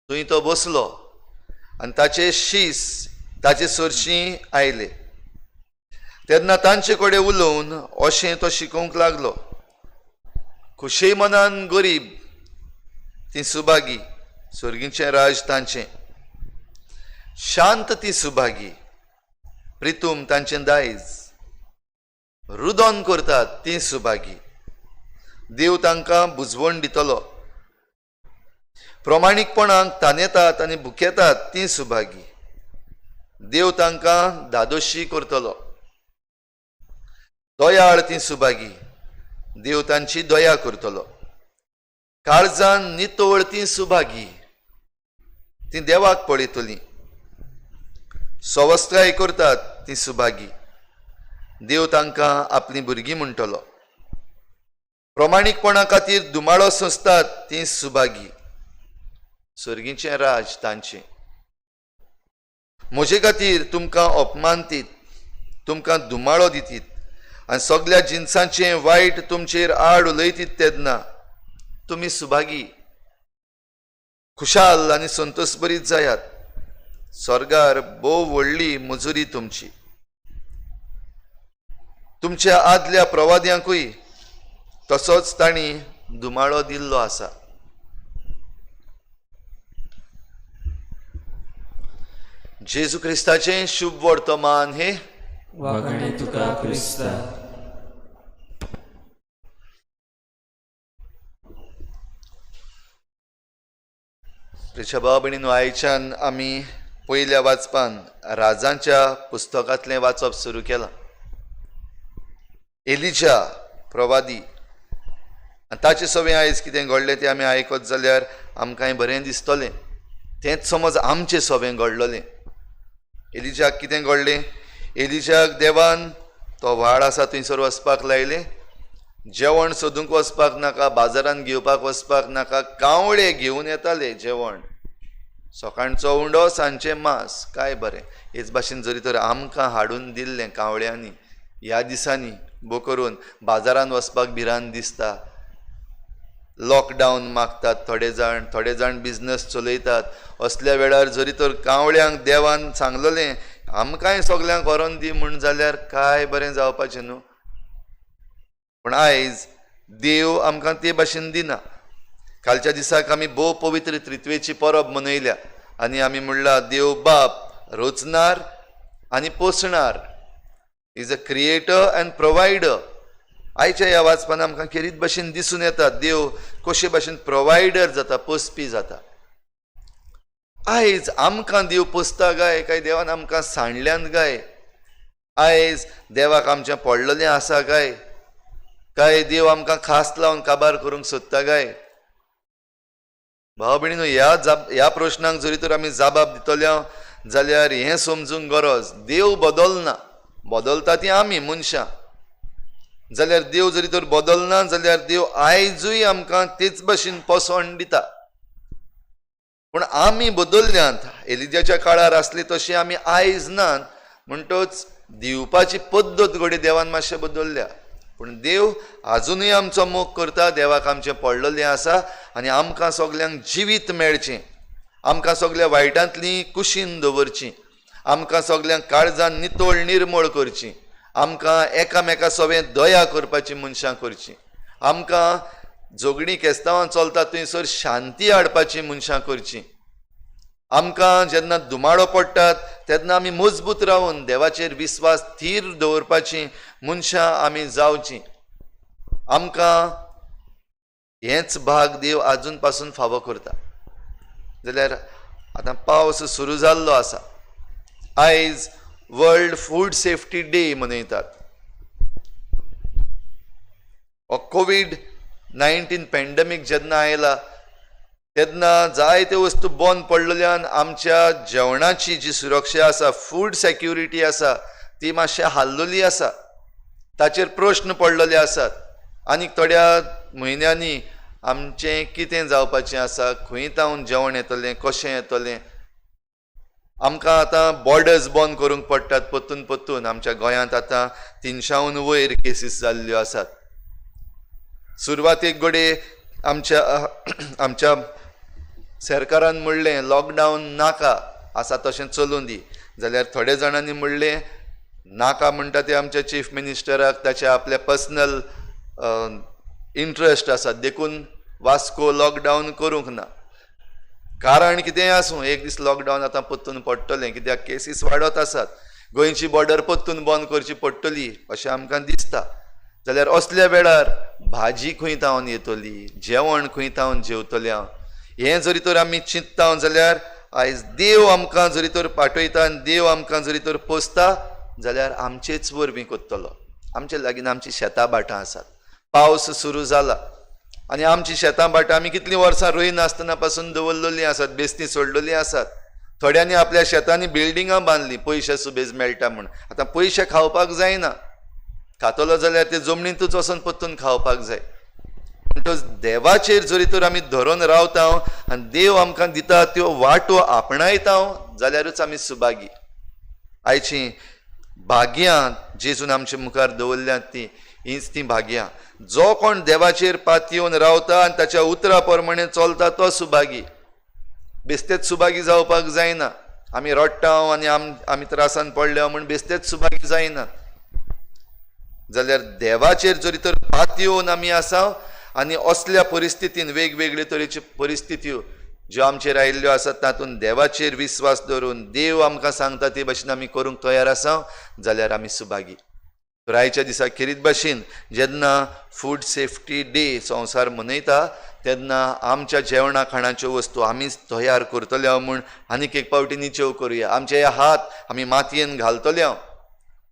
थंय तो बसलो आनी ताचे शीस ताचे सरशीं आयले. तेन्ना तांचे कडेन उलोवन अशें तो शिकोवंक लागलो, खुशे मनान गरीब ती सुभागी, स्वर्गीचें राज तांचें. शांत ती सुभागी, प्रितूम तांचें दायज. रुदन करतात ती सुभागी, देव तांकां बुजवण दितलो. प्रमाणीकपणाक तानेतात आनी भुकेतात ती सुभागी, देव तांकां धादोशी करतलो. दयाळ ती सुभागी, देव तांची दया करतलो. काळजान नितळ ती सुभागी, ती देवाक पळयतली. सवस्त्राय करतात ती सुभागी, देव तांकां आपलीं भुरगीं म्हणटलो. प्रमाणीकपणा खातीर दुमाळो सोंसतात ती सुभागी, स्वर्गीचें राज तांचें. म्हजे खातीर तुमकां अपमानतीत, तुमकां दुमाळो दितीत आनी सगल्या जिनसांचें वायट तुमचेर आड उलयतीत तेन्ना तुमी सुभागी, खुशाल आनी संतोषभरीत जायात. स्वर्गार भोव व्हडली मुजुरी तुमची. तुमच्या आदल्या प्रवाद्यांकूय तसोच तांणी दुमाळो दिल्लो आसा. जेजू क्रिस्ताचें शुभ वर्तमान हे वाखाणे तुका क्रिस्ता. प्रिच्या भाव भयणीनो, आयच्यान आमी पयल्या वाचपान राजांच्या पुस्तकांतलें वाचप सुरू केलां. एलिजा प्रवादी आनी ताचे सवें आयज कितें घडलें तें आमी आयकत जाल्यार आमकांय बरें दिसतलें. तेंच समज आमचें सवें घडलेलें. एलिजाक कितें घडलें? एलिजाक देवान तो व्हाळ आसा थंयसर वचपाक लायलें. जेवण सोदूंक वचपाक नाका, बाजारान घेवपाक वचपाक नाका, कावळे घेवन येताले जेवण. सकाळचो उंडो, सांजचें मांस, काय बरें. हेच भाशेन जरी तर आमकां हाडून दिल्लें कावळ्यांनी ह्या दिसांनी भो करून बाजारान वचपाक भिरांत दिसता. लॉकडावन मागतात थोडे जाण, थोडे जाण बिजनस चलयतात. असल्या वेळार जरी तर कावळ्यांक देवान सांगलेलें आमकांय सगल्यांक व्हरोन दी म्हूण जाल्यार काय बरें जावपाचें न्हू. पूण आयज देव आमकां ते भाशेन दिना. कालच्या दिसाक आमी भोव पवित्र त्रित्वेची परब मनयल्या आनी आमी म्हणला देव बाप रोचणार आनी पोसणार, is a creator and provider. आयच्या ह्या वाचपान आमकां खेरीत भाशेन दिसून येता देव कशे भाशेन प्रोवायडर जाता, पोसपी जाता. आयज आमकां देव पोसता काय, काय देवान आमकां सांडल्यान काय? आयज देवाक आमचें पडलेलें आसा काय, काय देव आमकां खास लावन काबार करूंक सोदता काय? भाव भयणीनो, ह्या प्रश्नांक जरी तर आमी जाबाब दितले जाल्यार हें समजूंक गरज, देव बदलना, बदलता ती आमी मनशां. जाल्यार देव जरी तर बदलना जाल्यार देव आयजूय आमकां तेच भाशेन पोसवण दिता. पूण आमी बदल्ल्यांत, एलिजाच्या काळार आसली तशी आमी आयज नात, म्हणटच दिवपाची पद्दत घडये देवान मातशें बदल्ल्या. पूण देव आजुनूय आमचो मोग करता, देवाक आमचें पडलेलें आसा आनी आमकां सगल्यांक जिवीत मेळचें, आमकां सगल्या वायटांतली कुशीन दवरची, आमकां सगल्यांक काळजान नितळ निर्मळ करची, आमकां एकामेका सवें दया करपाची मनशां करची, आमकां झगडीं केस्तांवां चलता थंयसर शांती हाडपाची मनशां करची. आमकां जेन्ना दुमाडो पडटात तेन्ना आमी मजबूत रावन देवाचेर विस्वास थीर दवरपाची मनशां आमी जावची. आमकां हेंच भाग देव आजून पासून फावो करता. जाल्यार आतां पावस सुरू जाल्लो आसा. आयज वर्ल्ड फूड सेफ्टी डे मनयतात. हो कोवीड-19 पॅन्डेमीक जेन्ना आयला तेन्ना जायत्यो वस्तू बंद पडलेल्यान आमच्या जेवणाची जी सुरक्षा आसा, फूड सेक्युरिटी आसा, ती मातशी हाल्लोली आसा, ताचेर प्रश्न पडलेले आसात. आनीक थोड्या म्हयन्यांनी आमचें कितें जावपाचें आसा, खंय तावन जेवण येतलें, कशें येतलें. आमकां आतां बॉर्डर्स बंद करूंक पडटात परतून परतून. आमच्या गोंयांत आतां 300 वयर केसीस जाल्ल्यो आसात. सुरवातेक घडये आमच्या आमच्या सरकारान म्हणलें लॉकडावन नाका, आसा तशें चलूं दी. जाल्यार थोड्या जाणांनी म्हणलें नाका म्हणटा ते आमच्या चीफ मिनिस्टराक ताचे आपले पर्सनल इंट्रस्ट आसात, देखून वास्को लॉकडावन करूंक ना. कारण कितेंय आसूं, एक दीस लॉकडावन आतां परतून पडटलें, कित्याक केसीस वाडत आसात. गोंयची बॉर्डर परतून बंद करची पडटली अशें आमकां दिसता. जाल्यार असल्या वेळार भाजी खंय तावन येतली, जेवण खंय तावन जेवतलें हांव, हें जरी तर आमी चिंतता जाल्यार आयज देव आमकां जरी तर पाठयता आनी देव आमकां जरी तर पोसता जाल्यार आमचेच वरवीं करतलो. आमचे लागीं आमची शेतां भाटां आसात. पावस सुरू जाला आनी आमची शेतां भाटां आमी कितलीं वर्सां रोयनासतना पासून दवरलेलीं आसात, बेस्तीं सोडलेलीं आसात. थोड्यांनी आपल्या शेतांनी बिल्डिंगां बांदलीं पयशे सुबेज मेळटा म्हूण. आतां पयशे खावपाक जायना, खातलो जाल्यार ते जमनींतूच वचून परतून खावपाक जाय. म्हणटच देवाचेर जरी तर आमी धरून रावता आनी देव आमकां दिता त्यो वाटो आपणायता जाल्यारूच आमी सुभागी. आयची भाग्यां जेजून आमचे मुखार दवरल्यात ती हीच ती भाग्यां. जो कोण देवाचेर पातयेवन रावता आनी ताच्या उतरा प्रमाणे चलता तो सुभागी. बेस्तेच सुभागी जावपाक जायना. आमी रडटा आनी आमी त्रासान पडल्या म्हूण बेस्तेच सुभागी जायना. जाल्यार देवाचेर जरी तर पातयेवन आमी आसा आनी असल्या परिस्थितीन वेगवेगळे तरेच्यो परिस्थित्यो ज्यो आमचेर आयिल्ल्यो आसात तातूंत देवाचेर विस्वास दवरून देव आमकां सांगता ते भाशेन आमी करूंक तयार आसा जाल्यार आमी सुभागी. तर आयच्या दिसा खेरीत भाशेन जेन्ना फूड सेफ्टी डे संवसार मनयता तेन्ना आमच्या जेवणा खाणाच्यो वस्तू आमीच तयार करतले म्हूण आनीक एक फावटी निचेव करुया. आमचे हे हात आमी मातयेन घालतले,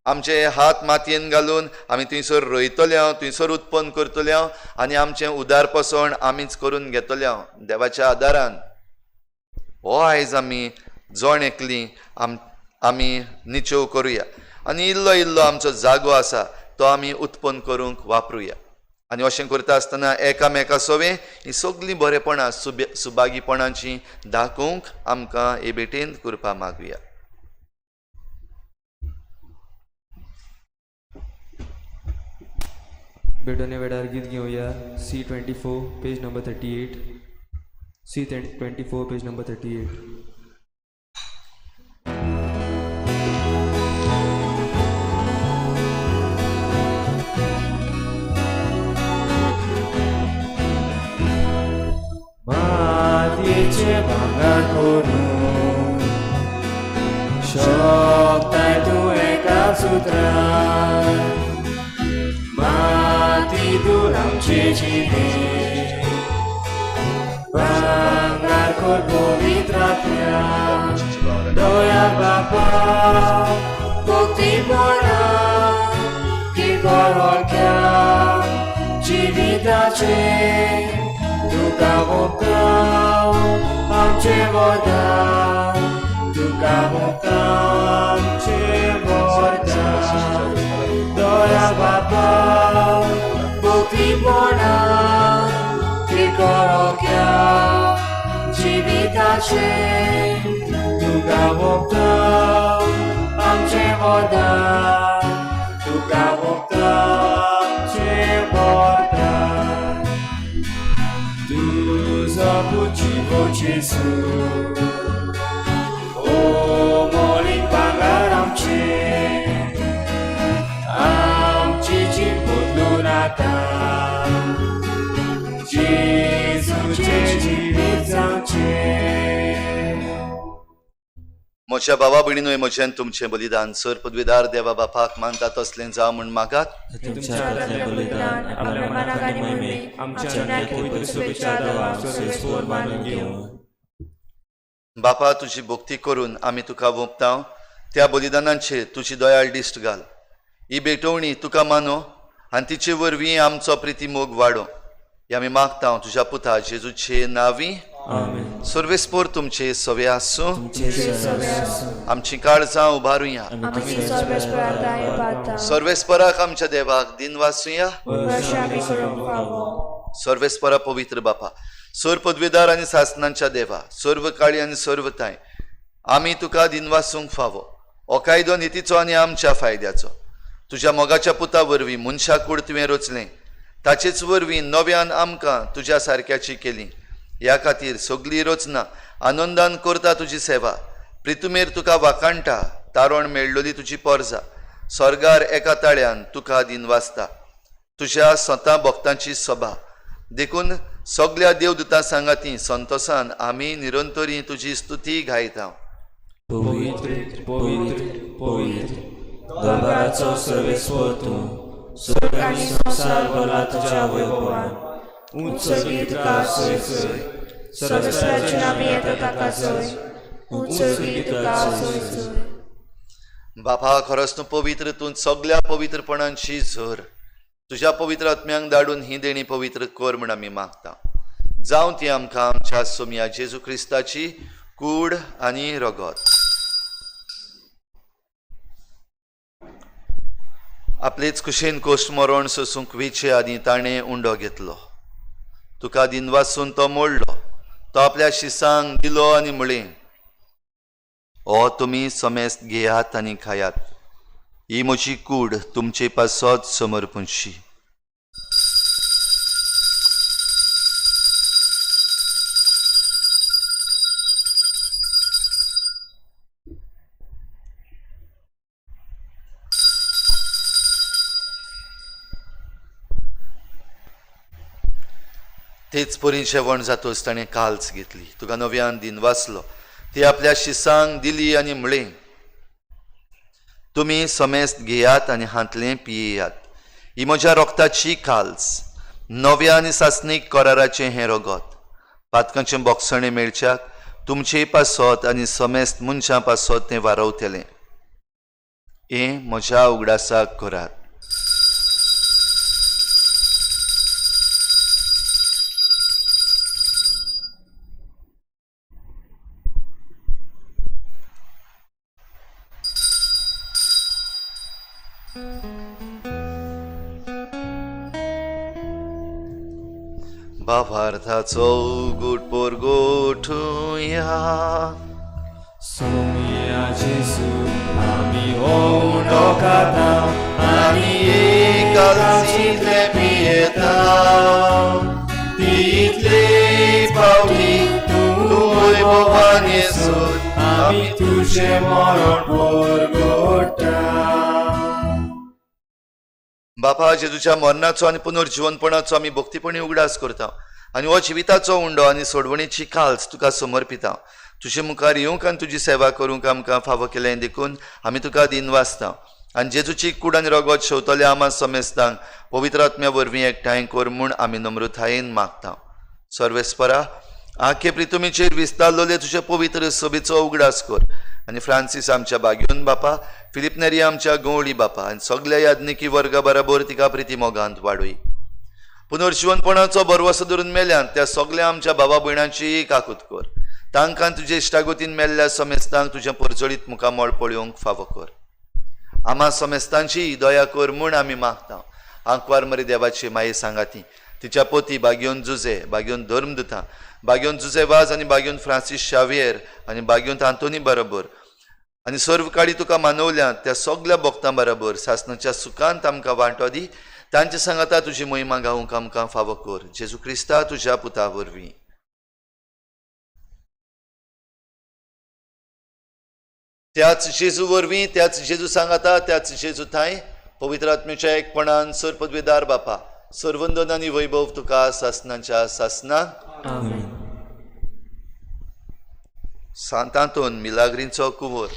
आमचे हात मातयेन घालून आमी थंयसर रोयतले, थंयसर उत्पन्न करतले आनी आमचें उदारपसण आमीच करून घेतले देवाच्या आदारान. हो आयज आमी जण एकली आमी निचेव करुया. आनी इल्लो इल्लो आमचो जागो आसा तो आमी उत्पन्न करूंक वापरुया. आनी अशें करता आसतना एकामेका सोवें ही सगळीं बरेपणां सुभागीपणाची दाखोवंक आमकां हे भेटेन कृपा मागुया. भेटवणे वेळार गीत घेवया C24 page number 38. C24 page number 38. मातयेचे भांगर करून शकताय तूं एका सुत्रान, माती दूर आमचे जिणे भांगर कर पवित्र आत्म्या, दया बापा भक्तीपणा किरकोळ जिविताचे तुका मोगता आमचे वरदान, तुका मोगता आमचे वरदान, दया बापा भक्तीपणा किरकोळ जिविताचे तुका मोगता आमचे वरदान, तुका मोगता आमचे वरदान. तुजो पुजीवो जेजू ओ मोलीक भांगर आमचे, आमची जीण बदलून आतां जेजूचें जिवीत जावचें. म्हज्या भावा भयणीनूय म्हजें तुमचें बलिदान सर पदवीदार देवा बापाक मानता तसलें जावं म्हूण मागात. तुमच्या हातांतलें बलिदान आपल्या मनाक आनी मोहिमेक आमच्या आनी पवित्र सभेच्या देवाक सर्वेस्पर मानून घेवं. बापा तुजी भक्ती करून आमी तुका वोंपता त्या बलिदानांचेर तुजी दयाळ दिश्ट घाल. ही भेटवणी तुका मानो आनी तिचे वरवीं आमचो प्रिती मोग वाडो. हे आमी मागता तुज्या पुता जेजूचे नांवी. आमेन. सर्वेस्पर तुमचे सवे आसूं. आमची काळजां उबारुया. सर्वेस्पराक आमच्या देवाक दिनवासुया. सर्वेस्परा पवित्र बापा सर्व पदवीदार आनी सासनांच्या देवा सर्व काळी आनी सर्व ताय आमी तुका दिनवासूंक फावो. हो कायदो नितीचो आनी आमच्या फायद्याचो. तुज्या मोगाच्या पुता वरवीं मनशा कूड तुवें रचलें, ताचेच वरवीं नव्यान आमकां तुज्या सारक्याची केली. ह्या खातीर सगळी रचना आनंदान करता तुजी सेवा. प्रितुमेर तुका वाखाणटा, तारण मेळ्ळोली तुजी पोरजा स्वर्गार एका ताळ्यान तुका दिनवासता. तुज्या स्वता भक्तांची सभा देखून सगळ्या देवदूतां सांगाती संतोसान आमी निरंतरी तुजी स्तुती गायता. पवित्र पवित्र पवित्र दरबाराचो सर्वेस्पर तूं, स्वर्ग आनी संवसार भरला तुज्या वैभवान. उंच सर्गी तुका जय जय, सर्वेस्पराचे नामे येता ताका जय, उंच सर्गी तुका जय जय. बापा खरोच तूं पवित्र, तूं सगळ्या पवित्रपणांची झर. तुज्या पवित्र आत्म्यांक धाडून ही देणी पवित्र कर म्हूण आमी मागता. जावं ती आमकां आमच्या सोमया जेजू क्रिस्ताची कूड आनी रगत. आपलेच कुशेन कोश्ट मरण सोसूंक वेचे आदीं ताणें उंडो घेतलो. तुका दिनवासून तो मोडलो, तो आपल्या शिसांक दिलो आनी म्हळें, हो तुमी समेस्त घेयात आनी खायात, ही म्हजी कूड तुमचे पासत समर्पणशी. तेच परी जेवण जातोच ताणें काल्स घेतली, तुका नव्यान दिनवासलो, ती आपल्या शिसांक दिली आनी म्हळें, तुमी समेस्त घेयात आनी हांतलें पियेयात, ही म्हज्या रोगताची काल्स, नव्या आनी सासणीक कराराचें हें रगत. पातकांचें बोगसणें मेळच्याक तुमचे पासत आनी समेस्त मनशां पासत तें वारवतलें. हें म्हज्या उगडासाक करात. भावार्थाचो गुट पोरगोठुया. सोम्या जेजू आमी उंडो खाता आनी एकादशींतले पियेता तितले पावटी तूं वैभवान येसून आमी तुजें मरण पोरगोटा. बापा, जेजूच्या मरणाचो आनी पुनर्जिवनपणाचो आमी भक्तीपणी उगडास करता आनी हो जिविताचो उंडो आनी सोडवणीची काल्स तुका समर्पिता. तुजे मुखार येवंक आनी तुजी सेवा करूंक आमकां फावो केलें देखून आमी तुका दिन वाचता आनी जेजूची कूड आनी रगत शेवतल्या आमा समेस्तांक पवित्र आत्म्या वरवीं एकठांय कर म्हूण आमी नम्रतायेन मागता. सर्वेस्परा, आखे प्रितुमीचेर विस्तारलेले तुजे पवित्र सभेचो उगडास कर आनी फ्रांसीस आमच्या बागयोन बापा, फिलीप नेरी आमच्या गवळी बापा आनी सगल्या याज्ञिकी वर्गा बराबर तिका प्रिती मोगांत वाडय. पुनर्जिवनपणाचो भरवसो धरून मेल्यान त्या सगल्या आमच्या बाबा भयणांची काकूत कर. तांकां तुजे इश्टागतीन मेल्ल्या समेस्तांक तुजें परजळीत मुखामळ पळोवंक फावो कर. आमा समेस्तांची दया कर म्हूण आमी मागता. आंकवार मरे देवाची माये सांगाती तिच्या पोती बागयोन जुजे, बागयोन धर्मदुता, बागयोन जुजे वाज आनी बागयोन फ्रांसीस शावियर आनी बागयोन आंतोनी बरोबर आनी सर्व काळी तुका मानवल्या त्या सगल्या भक्तां बरोबर सासणाच्या सुखांत आमकां वांटो दी. तांचे सांगाता तुजी महिमा गावंक आमकां फावो कर. जेजू क्रिस्ता तुज्या पुता वरवीं. त्याच जेजू वरवीं, त्याच जेजू सांगाता, त्याच जेजू थांय पवित्र आत्म्याच्या एकपणान सर पदवेदार बापा, सर्वंदन आनी वैभव तुका सासणाच्या सासना. सांतांतून मिलाग्रींचो कुंवर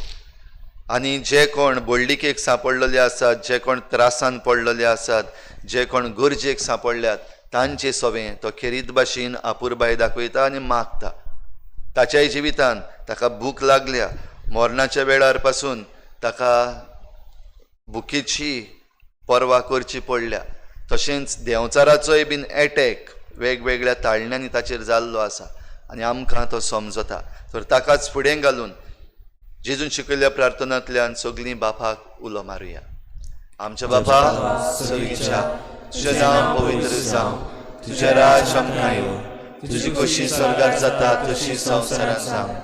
आनी जे कोण बोल्डिकेक सांपडलेले आसात, जे कोण त्रासान पडलेले आसात, जे कोण गरजेक सांपडल्यात तांचे सवें तो खेरीत भाशेन आपुरबाय दाखयता आनी मागता. ताच्याय जिवितान ताका भूक लागल्या. मरणाच्या वेळार पासून ताका भुकेची पर्वा करची पडल्या. तशेंच देंवचाराचोय बीन एटॅक वेगवेगळ्या ताळण्यांनी ताचेर जाल्लो आसा आनी आमकां तो समजता. तर ताकाच फुडें घालून जेजून शिकयल्ल्या प्रार्थनांतल्यान सगळीं बापाक उलो मारुया. आमच्या बापा सगळीच्या, तुजें नांव पवित्र जावं, तुजें राज आमकां येवं, तुजी खोशी स्वर्गार जाता तशी संवसारांत जावं.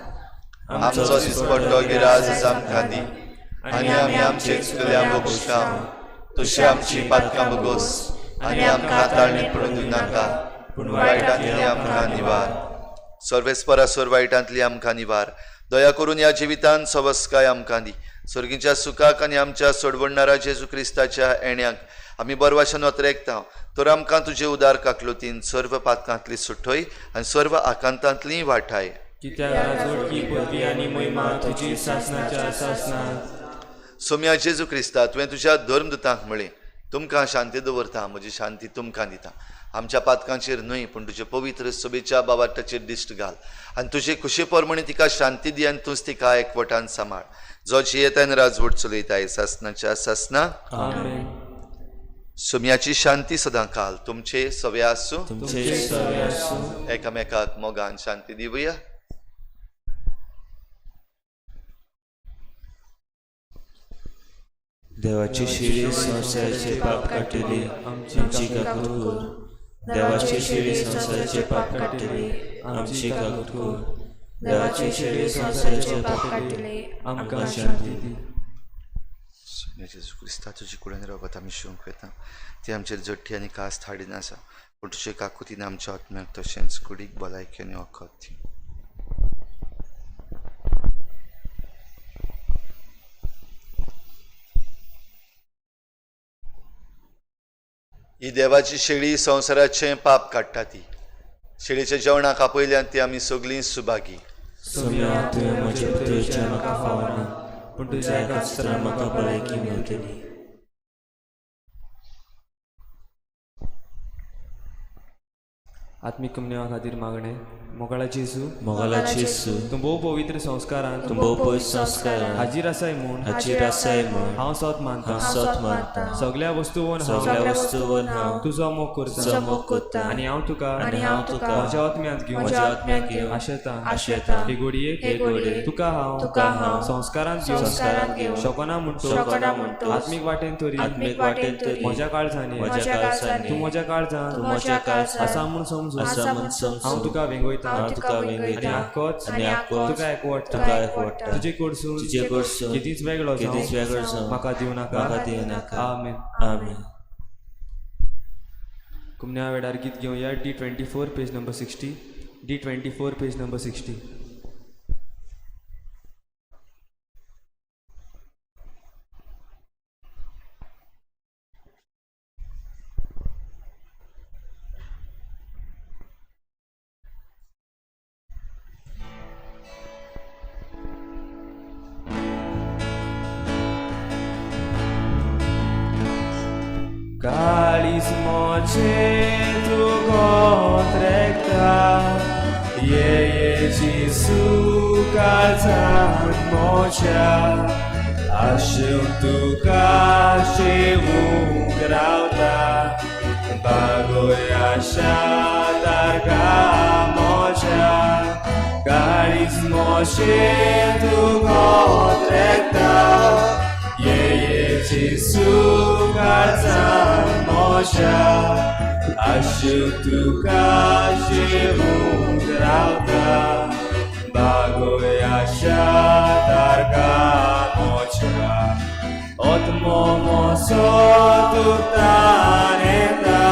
आमचो दिसपट्टो गिराज आमकां दी आनी आमी आमचे चुकल्या भोगता तशी आमची पातकां भोगोस आनी आमकां ताळणी पडून दिवनाका, पूण वायटांतली आमकां निवार. सर्वेस्परा सर वायटांतली आमकां निवार. दया करून ह्या जिवितान सवस्काय आमकां दी. सर्गीच्या सुखाक आनी आमच्या सोडवणणारा जेजू क्रिस्ताच्या येण्याक आमी बरवाशन वतरेकता. तर आमकां तुजे उदार काकलुतीन सर्व पातकांतली सुटय आनी सर्व आकांतांतली वाठाय. कित्याक राजवटकी पदवी आनी महिमा तुजी सासणाच्या सासणाक. सोम्या जेजू क्रिस्ता, तुवें तुज्या धर्मदुतांक म्हळें, तुमकां शांती दवरता, म्हजी शांती तुमकां दिता. आमच्या पातकांचेर न्हय पूण तुजे पवित्र सभेच्या बाबाटाचेर दिश्ट घाल आनी तुजे खुशे प्रमाणे तिका शांती दी आनी तूंच तिका एकवटान सांबाळ, जो जियेता आनी राजवट चलयता सासणाच्या सासना. आमेन. सोम्याची शांती सदां काल तुमचे सवे आसूं. तुमचे सवे आसूं. एकामेकाक मोगान शांती दिवया. देवाची शिरी संवसाराचे पाप काडटली, आमची काकूत कर. देवाची शिरी संवसाराचे पाप काडटली, आमची काकूत कर. देवाची शिरी संवसाराचे पाप काडटली, आमकां शांती दी. जेजू क्रिस्ता, तुजी कुडीन रगत आमी शिवंक वता ती आमचेर जट्टी आनी कास हाडिना आसा, पूण तुजे काकुतीन आमच्या आत्म्याक तशेंच कुडीक भलायकी आनी वखद दी. ही देवाची शेळी संवसाराचें पाप काडटा. ती शेळीच्या जेवणाक आपयल्यान ती आमी सगळीं सुभागी. सोम्या, तुवें म्हजे भितरच्या म्हाका फावना, पूण तुज्या एकाच उतरान म्हाका भलायकी मेळटली. आत्मीक कमनेवा खातीर मागणें. मोगाळा जेजू, मोगाला जेजू, तूं भोव पवित्र संस्कारान तूं भोव पवित्र संस्कारान हाजीर आसाय म्हूण हाजीर आसाय म्हूण हांव सोत मानता. हांव सोत मानता. सगळ्या वस्तूवन हांव सगळ्या वस्तूवन हांव तुजो मोग करता तुजो मोग करता आनी हांव तुका आनी हांव तुका म्हज्या आत्म्यांत घेवन म्हज्या आत्म्यांत घेवन आशेता. आशेता. हे घोडयेक हे घोडयेक तुका हांव तुका हांव संस्कारांत घेवन संस्कारांत घेवन शकना म्हणटो शकना म्हणटो आत्मीक वाटेन तरी आत्मीक वाटेन तरी म्हज्या काळजांनी म्हज्या काळजांनी तूं म्हज्या काळजांत तूं म्हज्या काळजांत आसा म्हूण समजून आसा म्हूण समजून हांव तुका वेंगयता हांव तुका वेंगयता आनी आख्खोच आनी आख्खोच तुका एकवटता तुका एकवटता. तुजे कडसून तुजे कडसून कितेंच वेगळो कितेंच वेगळो जावं म्हाका दिवं नाका. म्हाका दिवं नाका. आमेन. आमेन. कुमन्या वेळार गीत घेवया. D24 page number 60. D24 page number 60. काळीज मोचे तूं कोत्रेकता ये ये जेजू काळजान मोच्या आशेवन तुका शेवूंक रावता बागोय आशा तारका मोच्या काळीज मोचे तूं कोत्रेकता ये ये जेजू काळजान मोच्या आशेवन तुका शेवूंक रावता बागोय आशा तारका मोच्या आत्मो मोसो तुकतान येता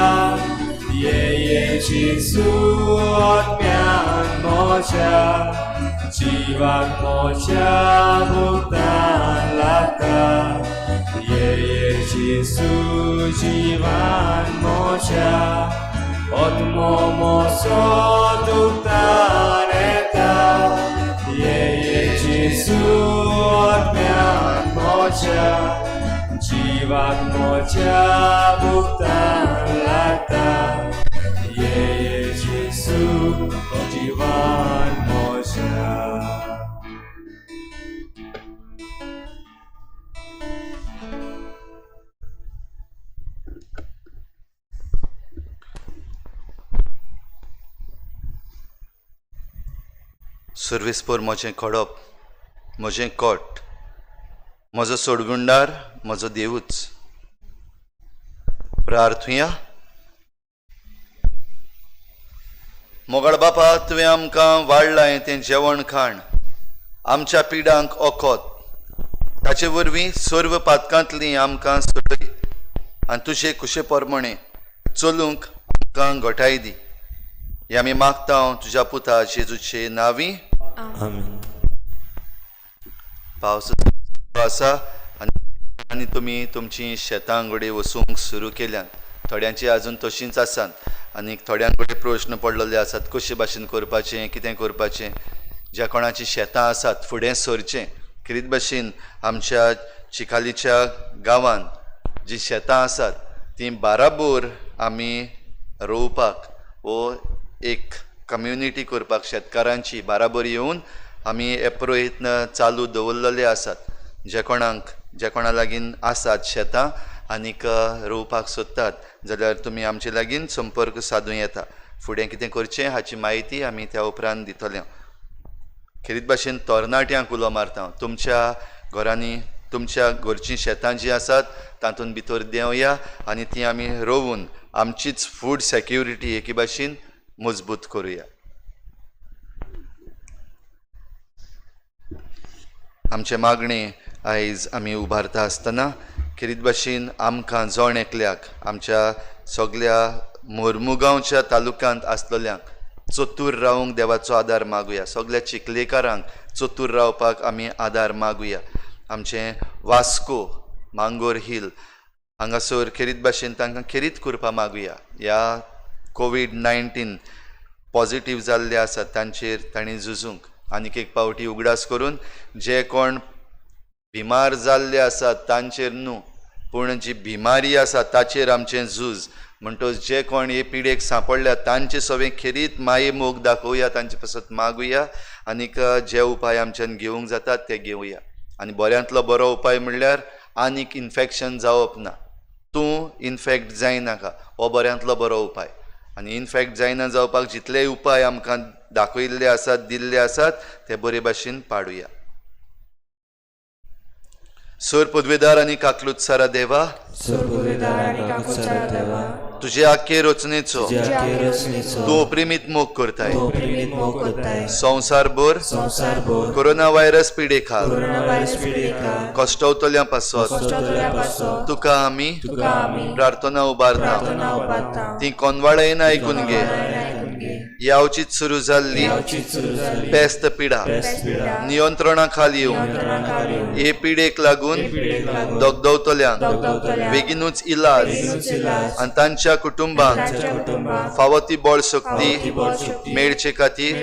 ये ये जेजू आत्म्यान मोच्या जिवाक मोच्या भुगतान लागता ये ये जेजू जिवान मोच्या आत्मो मोसो दुखतान येता ये ये जेजू आत्म्यान मोच्या जिवाक मोच्या भुगतान लागता ये ये जेजू जिवान मोच्या. सर्वेस्पर म्हजें खडप, म्हजें कोट, म्हजो सोडगुंडार, म्हजो देवूच. प्रार्थुया. मोगाळ बापा, तुवें आमकां वाडलां तें जेवण खाण, आमच्या पिडांक ओखोत, ताचे वरवीं सर्व पातकांतली आमकां सोडय आनी तुजे कुशे प्रमाणे चलूंक आमकां घटाय दी. हे आमी मागता तुज्या पुता जेजूचे नांवी. आमेन. पावस आसा आनी तुमी तुमची शेतां कडेन वचूंक सुरू केल्यात. थोड्यांची आजून तशींच आसात आनी थोड्यां कडेन प्रश्न पडलेले आसात कशे भाशेन करपाचें, कितें करपाचें. ज्या कोणाची शेतां आसात फुडें सरचें. खेरीत भाशेन आमच्या चिखालीच्या गांवांत जीं शेतां आसात तीं बाराबोर आमी रोवपाक वो एक कम्युनिटी करपाक शेतकारांची बाराबोर येवन आमी हे प्रयत्न चालू दवरलेले आसात. जे कोणाक जे कोणा लागीं आसात शेतां आनीक रोवपाक सोदतात जाल्यार तुमी आमचे लागीं संपर्क सादूं येता. फुडें कितें करचें हाची म्हायती आमी त्या उपरांत दितले. खेरीत भाशेन तरणाट्यांक उलो मारता, तुमच्या घरांनी तुमच्या घरचीं शेतां जीं आसात तातूंत भितर देंवया आनी तीं आमी रोवून आमचीच फूड सेक्युरिटी एके भाशेन मजबूत करुया. आमचें मागणें आयज आमी उबारता आसतना खेरीत भाशेन आमकां जण एकल्याक आमच्या सगल्या मोर्मुगांवच्या तालुक्यांत आसलेल्यांक चतूर रावूंक देवाचो आदार मागुया. सगल्या चिखलेकारांक चतूर रावपाक आमी आदार मागुया. आमचें वास्को मांगोर हिल हांगासर खेरीत भाशेन तांकां खेरीत करपा मागुया. ह्या कोवीड-19 पॉजिटीव जाल्ले आसात तांचेर तांणी झुजूंक आनीक एक पावटी उगडास करून जे कोण बिमार जाल्ले आसात तांचेर न्हू, पूण जी बिमारी आसा ताचेर आमचें झूज म्हणटच जे कोण हे पिडेक सांपडल्या तांचे सगळें खेरीत माये मोग दाखोवया, तांचे पासत मागुया आनीक जे उपाय आमच्यान घेवंक जातात ते घेवया. आनी बऱ्यांतलो बरो उपाय म्हणल्यार आनीक इन्फेक्शन जावप ना, तूं इन्फेक्ट जायनाका, हो बऱ्यांतलो बरो उपाय. आनी इन्फेक्ट जायना जावपाक जितलेय उपाय आमकां दाखयल्ले आसात, दिल्ले आसात, ते बरे भाशेन पाडुया. सोर पदवेदार आनी काकलूत सारा देवा, तुजे आख्खे रचनेचो तूं अपरिमीत मोग करताय. संवसारभर कोरोना व्हायरस पिडे खाल कश्टवतल्या पासत तुका आमी प्रार्थना उबारता, ती कोनवाळेन आयकून घे. यावचीच सुरू जाल्ली पेस्त पिडा नियंत्रणा खाल येवं, हे पिडेक लागून दगदवतल्यांक बेगीनूच इलाज आनी तांच्या कुटुंबांक फावो ती बळ शक्ती मेळचे खातीर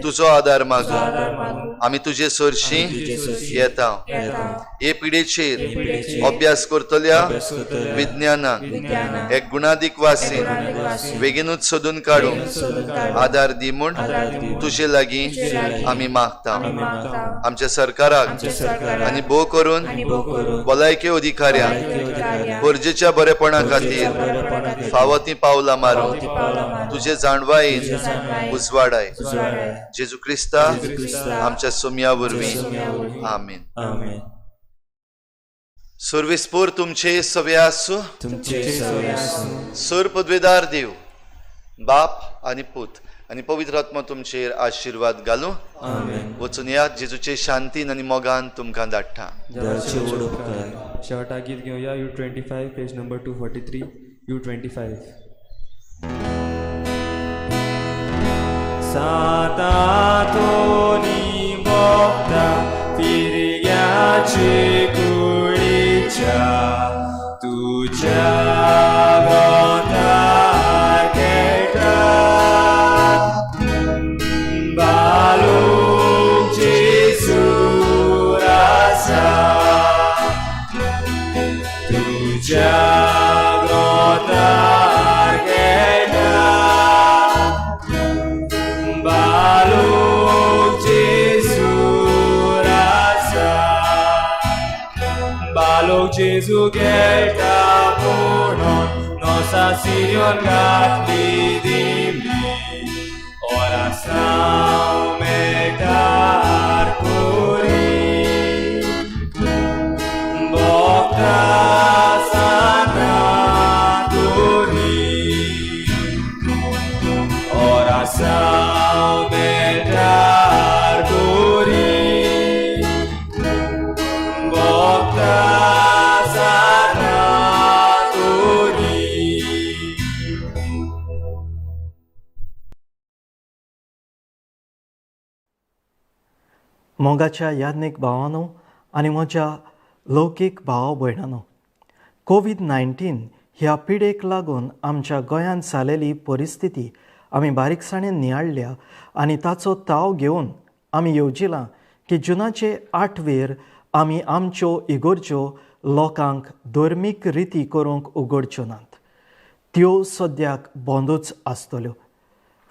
तुजो आदार मागू. आमी तुजे सरशी येता. हे पिडेचेर अभ्यास करतल्या विज्ञानाक एक गुणादीक वासीन बेगीनूच सोदून काडूंक आदार दी म्हूण तुजे लागीं आमी मागता. आमच्या सरकाराक आनी भोव करून भलायकी अधिकाऱ्यांक गरजेच्या बरेपणा खातीर फावो ती पावलां मारूंक तुजे जाणवायेन उजवाडाय. जेजू क्रिस्ता आमच्या सोम्या वरवीं, आमेन. सर्वेस्पोर तुमचे सवे आसूं. सर पदवेदार देव बाप आनी पूत आनी पवित्र आत्मा तुमचेर आशिर्वाद घालूं. वचून यात, जेजूचे शांतीन आनी मोगान तुमकां धाडटा. शेवटा गीत घेवया U25 page number 243 U25. सातातोनी भोगता फिरग्याचे कुडीच्या तुज्या गोतार खेळटा बालूक जेजू आसा तुज्या गोतार खेळटा बालूक जेजू आसा बालूक जेजू खेळटा म्हणून नोसा सिरियोन घातली दिमली oração मेळटार कोरी भोगता सांतांतोनी oração मेळटार कोरी भोगता सांतांतोनी. मोगाच्या याज्ञीक भावानो आनी म्हज्या लौकीक भाव भयणानो, कोवीड-19 ह्या पिडेक लागून आमच्या गोंयांत जालेली परिस्थिती आमी बारीकसाणेन नियाळ्ळ्या आनी ताचो ताव घेवन आमी येवजिलां की जुनाचे 8वेर आमी आमच्यो इगोर्ज्यो लोकांक धर्मीक रिती करूंक उगडच्यो नात, त्यो सद्याक बंदूच आसतल्यो.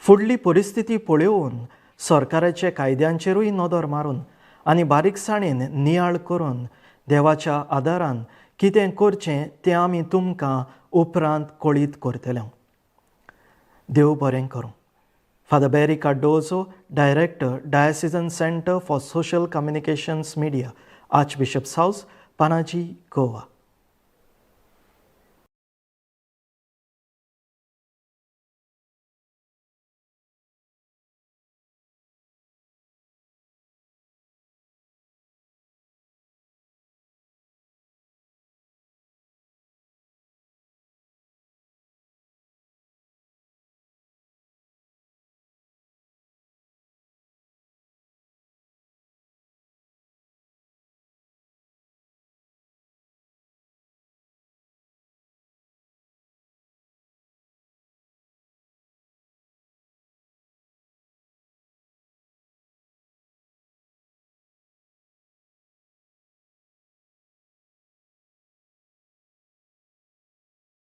फुडली परिस्थिती पळोवन सरकाराच्या कायद्यांचेरूय नदर मारून आनी बारीकसाणेन नियाळ करून देवाच्या आदारान कितें करचें तें आमी तुमकां उपरांत कळीत करतले. देव बरें करूं. Father Barry Cardozo, director, diocesan centre for social communications media, archbishop's house, Panaji, Goa.